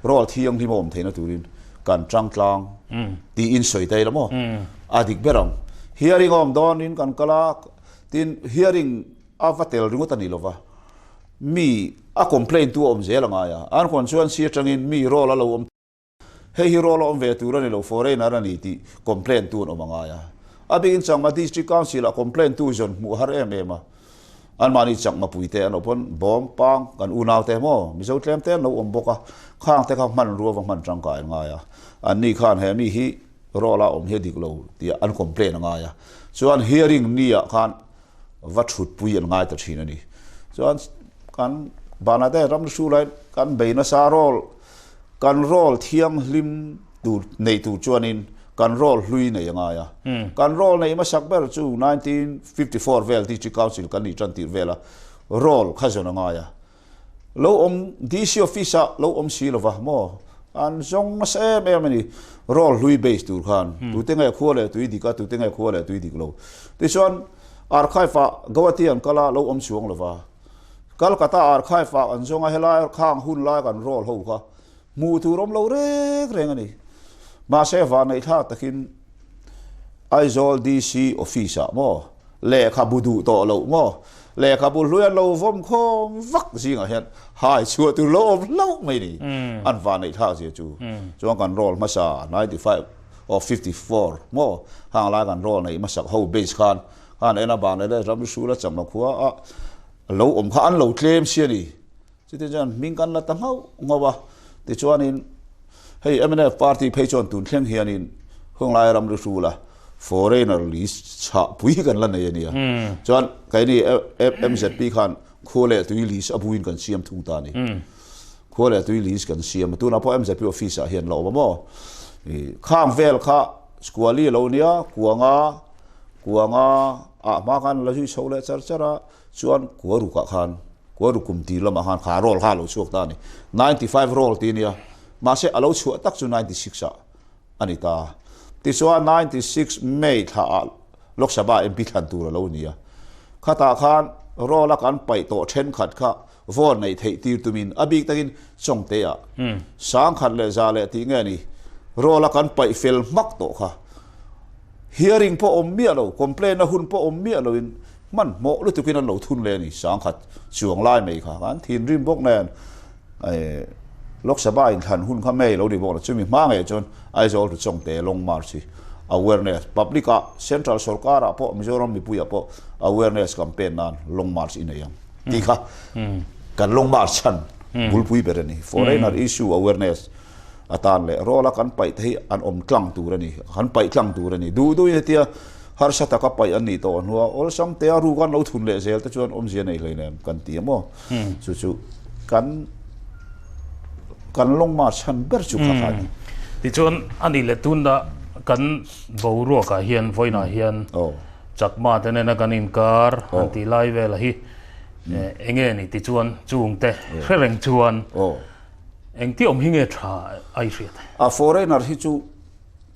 rawl thianghlim a awm theihna turin kan tang tlang tiin sawi ta ila maw a dik ber ang. Hearing a awm dawnin kan kal a, tin hearing A va tel ringawt a ni lova, mi a complain tu a awm zel a ngai a, an constituency atangin mi role a lo awm, hei hi role a awm ve tur a ni lo, foreigner a ni tih complain tu an awm a ngai a. A bikin Chakma District Council ah complain tu zawn hmuh a har em em a, anmahni Chakma puite an lo pawn bawm pang kan unau te maw Mizo tlem te an lo awm bawk a, khang te kha hmanrua va hman tangkai an ngai a, anni khan he mi hi role a awm hi a dik lo tih an complain a ngai a, chuan hearing ni ah khan va thutpui an ngai ta thin a ni. Chuan kan Bangladesh ram hru lai kan bei nasa roll kan roll thianghlim tur nei tur chuanin kan roll hlui nei a ngai a. Kan roll nei hmasak ber chu 1954 vel District Council kan nih tan tirh vel a roll kha zawn a ngai a. Lo awm DC office ah lo awm si lova maw an zawng nasa em em a ni roll hlui base tur khan tute nge khua leh tui dik a tute nge khua leh tui dik lo tichuan archive ah Guwahati an kal a lo awm chuang lova Calcutta archive ah an zawng a helai khang hun lai kan roll ho kha hmuh tur awm lo reng reng a ni mahse vanneih thlak takin Aizawl DC office ah maw Lehkhabu duh tawh loh maw? Lehkhabu hlui an lo vawm khawm vak zingah hian hai chhuah tur lo awm hlauh mai ni. An van neih thlak zia chu. Chuan kan roll hmasa 95 or 54 maw? Hang lai kan roll neih hmasak ho base khan khan en a ban leh ram hrul a cham a khua a. lo awm kha an lo tlem si a ni. Chutiang chuan hming kan la ta nghauh nghauh a, tichuanin hei mnf party phei chuan tun thleng hianin hunglai ramri hrula foreigner list chhah pui kan la nei a nia. Chuan keini MZP khan khua leh tui list a buin kan siam thung ta a ni. Khua leh tui list kan siam a, tunah pawh MZP office ah hian la awm a maw? Khang vel kha Squali a lo nia, Kuanga, Kuanga ah hma khan la zui chho leh char char a, chuan Kuarukah khan, Kuaruk kum tir lamah khan kha roll kha a lo chhuak ta a ni. 95 roll ti a nia, mahse a lo chhuah tak chu 96 ah a ni ta. Tichuan 96 May thla ah Lok Sabha MP thlan tur a lo ni a, khatah khan roll a kan paih tawh thenkhat kha Vawn neih theih tir tumin a bik takin Chawngte-ah 10,000 leh 100 leh tih nge ni roll a kan paih fel hmak tawh kha. Hearing pawh awm miah lo, complaint a hun pawh awm miah loin hmanhmawh lutukin an lo thun leh a ni 10,000 chuang lai mai kha. Kan thinrim bawk nen Lok Sabha inthlan hun kha mei lo ni bawk lo, chumi hma ngei chuan Aizawl to Chawngte Long March hi awareness public ah Central sorkar ah pawh Mizoram mipui ah pawh awareness campaign nan Long March i nei ang. Tih kha kan long march chhan bulpui ber a ni. Foreigner issue awareness atan leh roll a kan paih te hi an awm tlang tur a ni, kan paih tlang tur a ni. Duh duhin hetia harsa taka paih an nih tawh hnua awlsam te a ruk an lo thun leh zel te chuan awmzia nei hleinem kan ti a maw? Chu chu kan kan long march chhan ber chu kha kha a ni.
Tichuan a nih leh tuna kan boruakah hian vawiinah hian Chakma te nena kan inkar an tih lai vel hi eng nge ni tichuan chungte hre reng chuan engti awm hi nge tha a i hriat?
A foreigner hi chu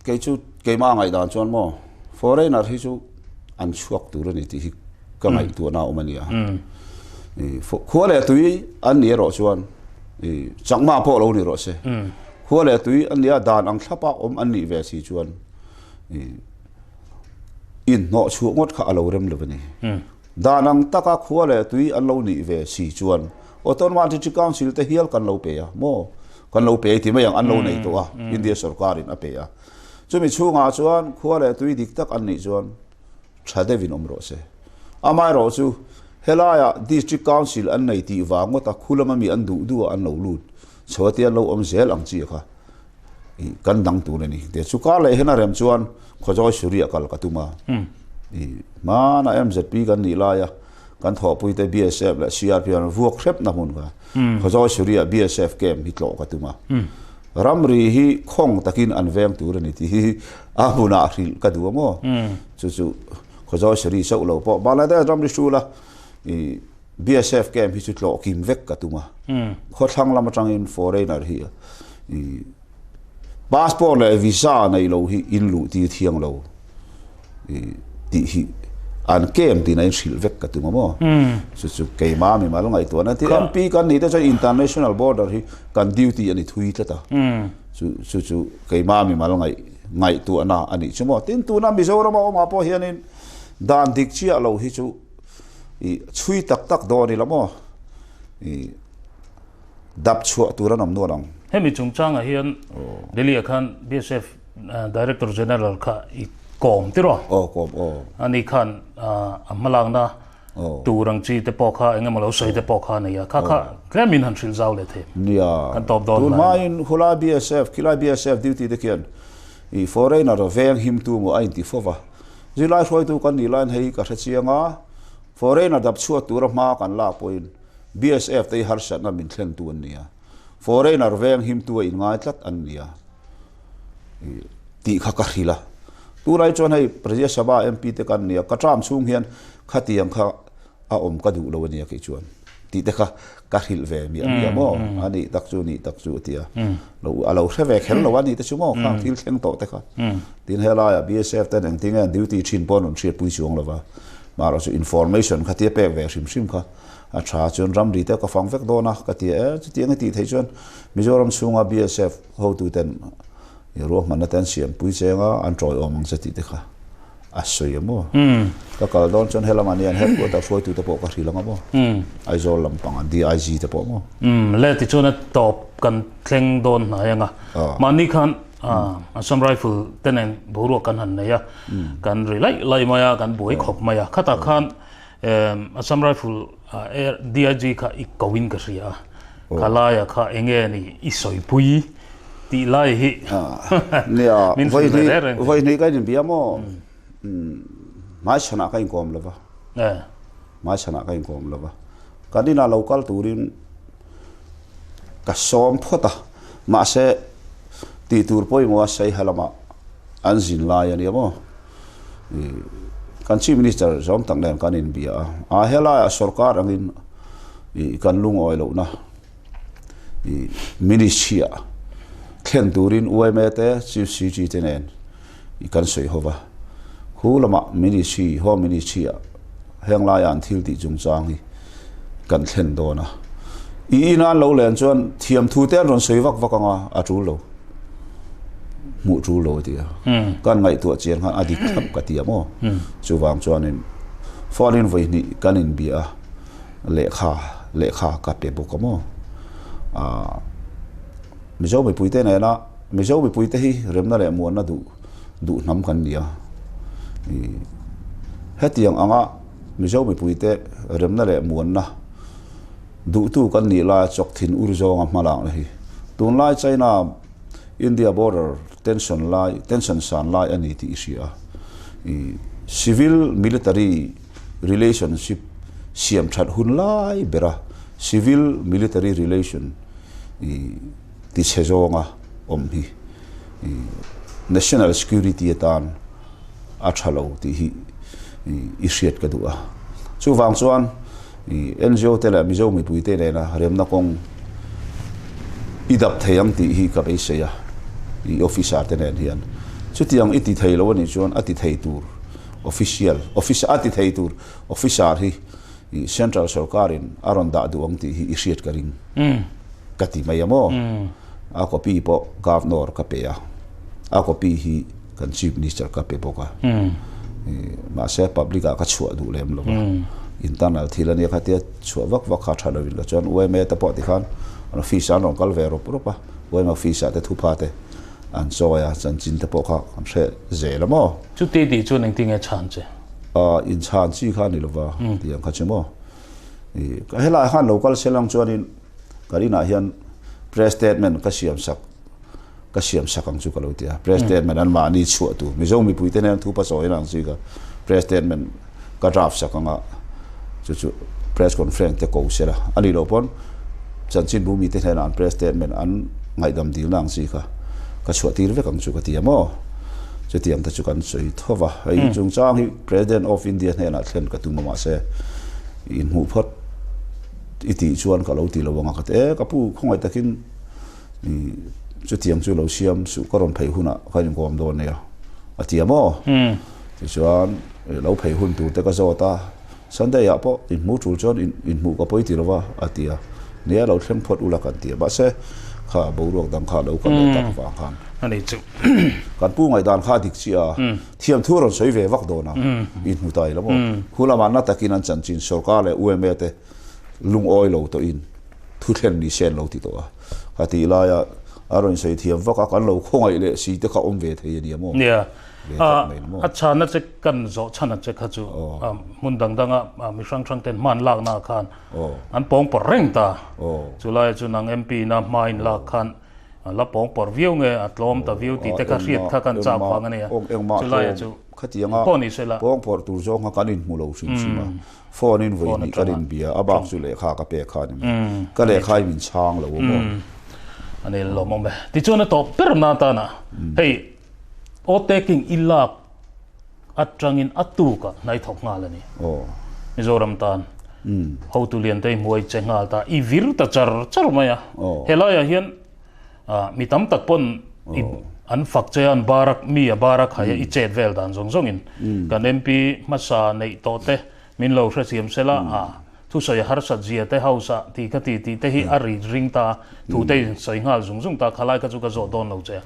kei chu keimah ngaihdan chuan maw foreigner hi chu an chhuak tur a ni tih hi ka ngaihtuahna a awm a nia. Khua leh tui an ni erawh chuan Chakma pawh lo ni rawh se. Khua leh tui an nia dan ang thlapa awm an nih ve si chuan inhnawh chhuah ngawt kha a lo rem lo a ni. Dan ang taka khua leh tui an lo nih ve si chuan Autonomous District Council te hial kan lo pe a maw? Kan lo pe ti mai ang an lo nei tawh a, India sorkarin a pe a. Chumi chhungah chuan khua leh tui dik tak an nih chuan tha deuhin awm rawh se. Amaherawh chu helaiah District Council an nei tih vang ngawta khu lama mi an duh duh a an lo lut chho a tia an lo awm zel ang chi kha. I kan dang tur a ni. Te chu kar leh hian a rem chuan Khawzawi Suri-ah kal ka tum a. I hmana MZP kan nih laia kan thawhpuite BSF leh CRP an vuak hrepna hmun kha Khawzawi Suri-ah BSF camp hi tlawh ka tum a. Ramri hi khawng takin an veng tur a ni tih hi a hmunah hrilh ka duh a maw. Chu chu Khawzawi Suri chauh lo pawh Bangladesh ramri hrula i BSF camp hi chu tlawh kim vek ka tum a. Khawthlang lam atangin foreigner hi i passport leh visa nei lo hi in luh tir thiang lo i tih hi an camp tin a in hrilh vek ka tum a maw. Chu chu keimah mimal ngaihtuahna ti MP kan nih te chuan international border hi kan duty a ni thui tlat a. Chu chu chu keimah mimal ngaih ngaihtuahna a nih chu maw. Tin tuna Mizoram a awmah pawh hianin dan dik chiah lo hi chu I chhui tak tak dawn ila maw? I dap chhuah tur an awm nual ang.
Hemi chungchangah hian Delhi-ah khan BSF Director General kha i kawm tirh aw?
Aw kawm aw.
Ani khan a hmalakna tur ang chi te pawh kha eng emaw lo sawi te pawh kha a nei a, kha kha tlemin han hrilh zau leh thei.
Nia.
Kan tawp dawn
hlai. Tunhmain khulai BSF, khilai BSF duty te khian i foreigner veng himtu maw a inti fo va. Zirlai hruaitu kan nih laiin hei ka hre chiang a, foreigner dap chhuat tura hma kan lak pawhin BSF te hi harsatna min thlentu an ni a, foreigner veng himtu a inngai tlat an ni a tih kha ka hrilh a. Tunah hi chuan hei Rajya Sabha MP te kan ni a, ka term chhung hian khatiang kha a awm ka duh lo a nia kei chuan tih te kha ka hrilh ve miah miah maw a nih tak chu nih tak chu a ti a lo a lo hre ve kher lo a nih te chu maw khang thil thleng tawh te kha tin helaiah BSF ten engtin nge an duty thin pawh an rawn hriatpui chuang lo va marawh chu information kha tia pek ve hrim hrim kha a tha chuan ramri te ka fang vek dawn a ka ti a e chutiang i tih theih chuan Mizoram chhunga BSF hotuten ruahmanna te an siampui cheng a an tawiawm ang che tih te kha. A sawi a maw? Ka kal dawn chuan helamah nia an headquarter hruaitu te pawh ka hrilh ang a maw? Aizawl lampang an DIG te pawh maw?
Le tichuan a tawp kan thleng dawn hnai ang a. Mahni khan Assam Rifle te nen boruak kan han nei a, kan ri laih laih mai a, kan buai khawp mai a. Khatah khan Assam Rifle. DIG kha i ko in ka hria a, kha laia kha enge ni i sawipui tih lai hi min hrilh ve reng reng.
Vawi hnih ka inbia maw? Hmaichhanah ka inkawm lo va. Hmaichhanah ka inkawm lo va. Kan inah lo kal turin ka sawm phawt a, mahse tih tur pawimawh a Saiha lamah an zin lai a nia maw? Kan Chief Minister zawm tak nen kan inbia a, a helaiah sorkar angin kan lungawi lohna Ministry-ah thlen turin yma te Chief Secretary te nen kan sawi ho va. Khu lamah Ministry, Home Ministry-ah heng laiah an thil tih chungchang hi kan thlen dawn a. I ina an lo len chuan thiamthu te an rawn sawi vak vak ang a, a tul lo. Hmuh tul lo a ti a. Kan ngaihtuah chian khan a dik thlap ka ti a maw? Chuvang chuanin phone in vawi hnih kan inbia a, lehkha lehkha ka pe bawk a maw? Aaa Mizo mipuite nena Mizo mipuite hi remna leh muanna duh duh hnam kan ni a. Hetiang anga Mizo mipuite remna leh muanna duhtu kan nih laia chawk thin ur zawnga hma lakna hi tunlai China India border tension lai tension san lai a ni tih i hria a. Civil military relationship siam that hun lai bera civil military relation ti chhe zawnga awm hi national security atan a tha lo tih hi i hriat ka duh a. Chuvang chuan NGO te leh Mizo mipui te nena remna kawng i dap thei ang tih hi ka beisei a, i officer te nen hian. Chutiang i ti thei lo a nih chuan a ti thei tur official, officer a ti thei tur officer hi Central sorkarin a rawn dah duh ang tih hi i hriat ka ring ka ti mai a maw? A copy pawh Governor ka pe a, a copy hi kan Chief Minister ka pe bawk a. Mahse public ah ka chhuah duh lem lo a, internal thil a nia khatia chhuah vak vak kha tha lovin ka chuan yma te pawh tikhan an office ah an rawn kal ve rawp rawp a, yma office ah te thupha te an chawi a, chanchin te pawh kha kan hre zel a maw?
Chuti tih chuan engtin nge chhan che?
Inchhan chi kha a ni lova tih ang kha chu maw. Helaiah khan lo kal sel ang chuanin kan inah hian press statement ka siam sak ka siam sak ang chu ka lo ti a. Press statement an mahni chhuah tur Mizo mipuite nen thu pasawi ang chi ka press statement ka draft sak anga chu chu press conference te ko sela a nih loh pawn chanchinbu mite hnenah an press statement an ngaihdam dilna ang chi kha ka chhuah tir vek ang chu ka ti a maw. Chutiang te chu kan sawi tho va, hei chungchang hi President of India hnenah thlen ka tum a mahse inhmuh phawt i tih chuan ka lo ti lo ang a ka ti e ka pu khawngaih takin chutiang chu lo siam suh ka rawn phei hunah ka inkawm dawn nia a ti a maw tichuan lo phei hun tur te ka zawt a Sunday ah pawh inhmuh tul chuan inhmuh ka pawi ti lo va a ti a nia lo thleng phawt ula kan ti a mahse kha boruak dang kha lo kal leh tak vang khan
ani chu
kan pu ngaihdan kha a dik chiah a thiamthu a rawn sawi ve vak dawn a inhmu ta ila maw khu lamah na takin an chanchin sorkar leh UMA te lungawi lo tawhin thu thlen ni se an lo ti tawh a ka tih laia a rawn sawi thiam vak a kan lo khawngaih leh si te kha awm ve thei a nia maw
Nia a chhana che kan zawh chhana che kha chu hmun dang danga mi hrang hrang ten hman lakna khan an pawng pawrh reng ta chulai chu nang MP na hma in lak khan la pawng pawrh viau nge a tlawm ta viau tih te kha hriat kha kan chak vang a nia chulai chu
khatianga pawng pawrh tur zawng kha kan inhmu lo hrim hrim a Phone in vawi hnih kan inbia a bak chu lehkha ka pek kha a ni mai. Ka lehkha hi min chhang lo a maw?
A ni lawmawm e. Tichuan a tawp ber na atana hei aw taking i lak atangin a tukah hnai thawk nghal a ni. Mizoram tan hotu lian te i hmuai che nghal ta i vir ta char char mai a. Helaiah hian Mi tam tak pawn i an fak che a, an bar a, mi a bar a khai a, i chet vel dan zawng zawngin kan MP hmasa neih tawh te min lo hrethiam se la, a thusawi a harsat zia te house ah ti kha ti tih te hi a ri ring ta a, thu te in sawi nghal zung zung ta, khalai kha chu ka zawh dawn lo che a.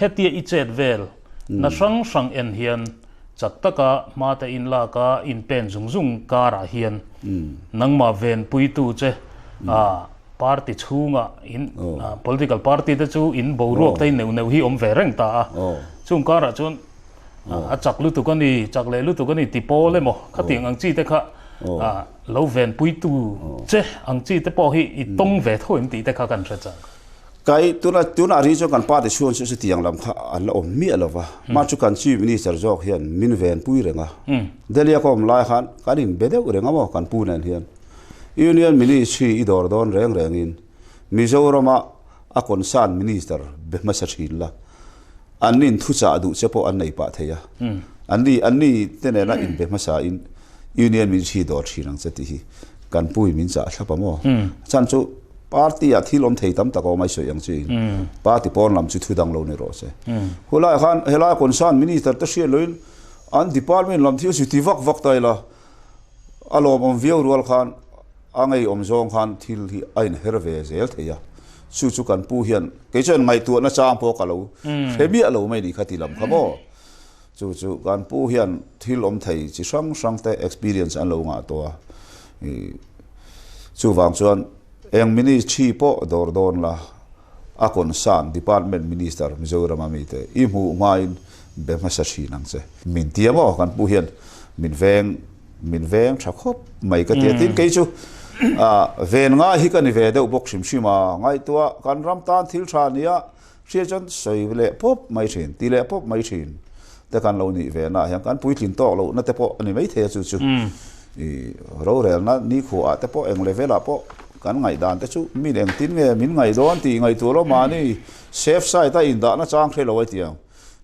Hetia i chet vel na hrang hrang en hian chak taka hma te in lak a, in pen zung zung karah hian nangmah venpuitu che a, Party chhunga in political party te chu in boruak te in neuh neuh hi awm ve reng ta a. Chung karah chuan a chak lutuk a ni, chak leh lutuk a ni ti pawl emaw khatiang ang chi te kha. Lo venpuitu che ang chi te pawh hi i tawng ve tho em tih te kha kan hre chak.
Kai tuna tunah ri chuan kan party chhung chu chutiang lam kha an la awm miah lo va. Mah chu kan Chief Minister zawk hian min venpui reng a. Delhi a ka awm lai khan kan inbe deuh reng a maw kan pu nen hian. Union Ministry i dawr dawn reng rengin Mizorama a concern Minister be hmasa thin la. An nin thuchah duh che pawh an nei pah thei a. An ni an ni te nena inbe hmasa in Union Ministry dawr thin ang che tih hi kan pui min chah thlap a maw? Chhan chu party ah thil awm thei tam tak a awm a i sawi ang chu in party pawn lam chu thu dang lo ni rawh se. Khulaiah khan helai concern Minister te hriat loin an department lam thil chu ti vak vak ta ila A lawmawm viau rual khan a ngeiawm zawng khan thil hi a inher ve zel thei a, chu chu kan pu hian kei chuan ngaihtuahna chang pawh ka lo hre miah lo mai ni kha ti lam kha maw. Chu chu kan pu hian thil awm thei chi hrang hrang te experience an lo ngah tawh a, chuvang chuan eng ministry pawh dawr dawn la a concern department minister Mizoram a mite i hmuh hmain be hmasa thin ang che. Min ti amaw kan pu hian min veng min veng tha khawp mai ka ti a tin kei chu ven ngai hi ka ni ve deuh bawk hrim hrim a ngaihtuah kan ram tan thil tha nia hria chuan sawi leh pawp mai thin ti leh pawp mai thin te kan lo nih ve naah hian kan puitlin tawk lohna te pawh a ni maithei a chu chu i rorelna nikhua ah te pawh eng level ah pawh kan ngaihdan te chu min engtin nge min ngaih dawn tih ngaihtuah lo mahni safe side a indahna chang hre lo a ti ang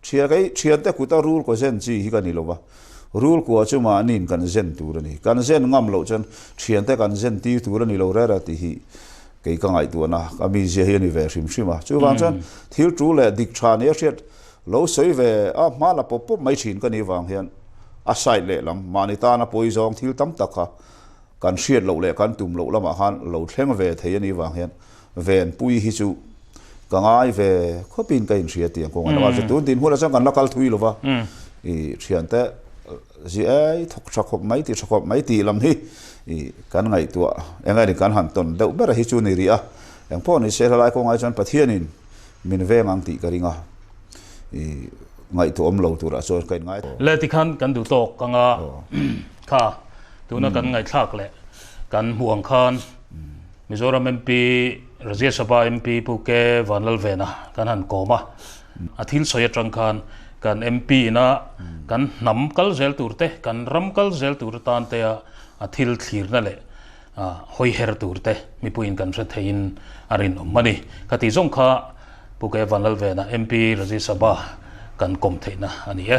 thian kei thian te kuta rul kaw zen chi hi ka ni lo va rul kua chu mahniin kan zen tur a ni kan zen ngam loh chuan thian te kan zen tir tur a ni lo rera tih hi kei ka ngaihtuahna ka mizia hi a ni ve hrim hrim a chuvang chuan thil tul leh dik tha nia hriat Lo sawi ve a, hma la pawp pawp mai thin ka nih vang hian a side lehlam mahni tana pawi zawng thil tam tak kha kan hriat loh leh kan tum loh lamah khan lo thleng ve thei a nih vang hian Venpui hi chu ka ngai ve khawpin ka inhria tih ang kawng a lo tun din hmunah chuan kan la kal thui lo va, i thiante zi ei thawk tha khawp mai ti tha khawp mai tih lam hi i kan ngaihtuah eng nge ni kan han tawn deuh ber hi chu ni rih a, engpawh ni se helai kawngai chuan Pathianin Min veng ang tih ka ring a, i ngaihtuah awm lo turah chuan ka inngai.
Le tikhan kan duh tawk ang a, kha tuna kan ngaihthlak leh kan hmuh ang khan Mizoram MP, Rajya Sabha MP Pu K Vanlalvena kan han kawm a, a thil sawi atang khan kan MP ina kan hnam kal zel tur te, kan ram kal zel tur atan te a a thil thlirna leh hawi her tur te mipuiin kan hre theiin a rinawm a ni. Khati zawng kha Pu K Vanlalvena MP Rajya Sabha kan kawm theihna a ni e.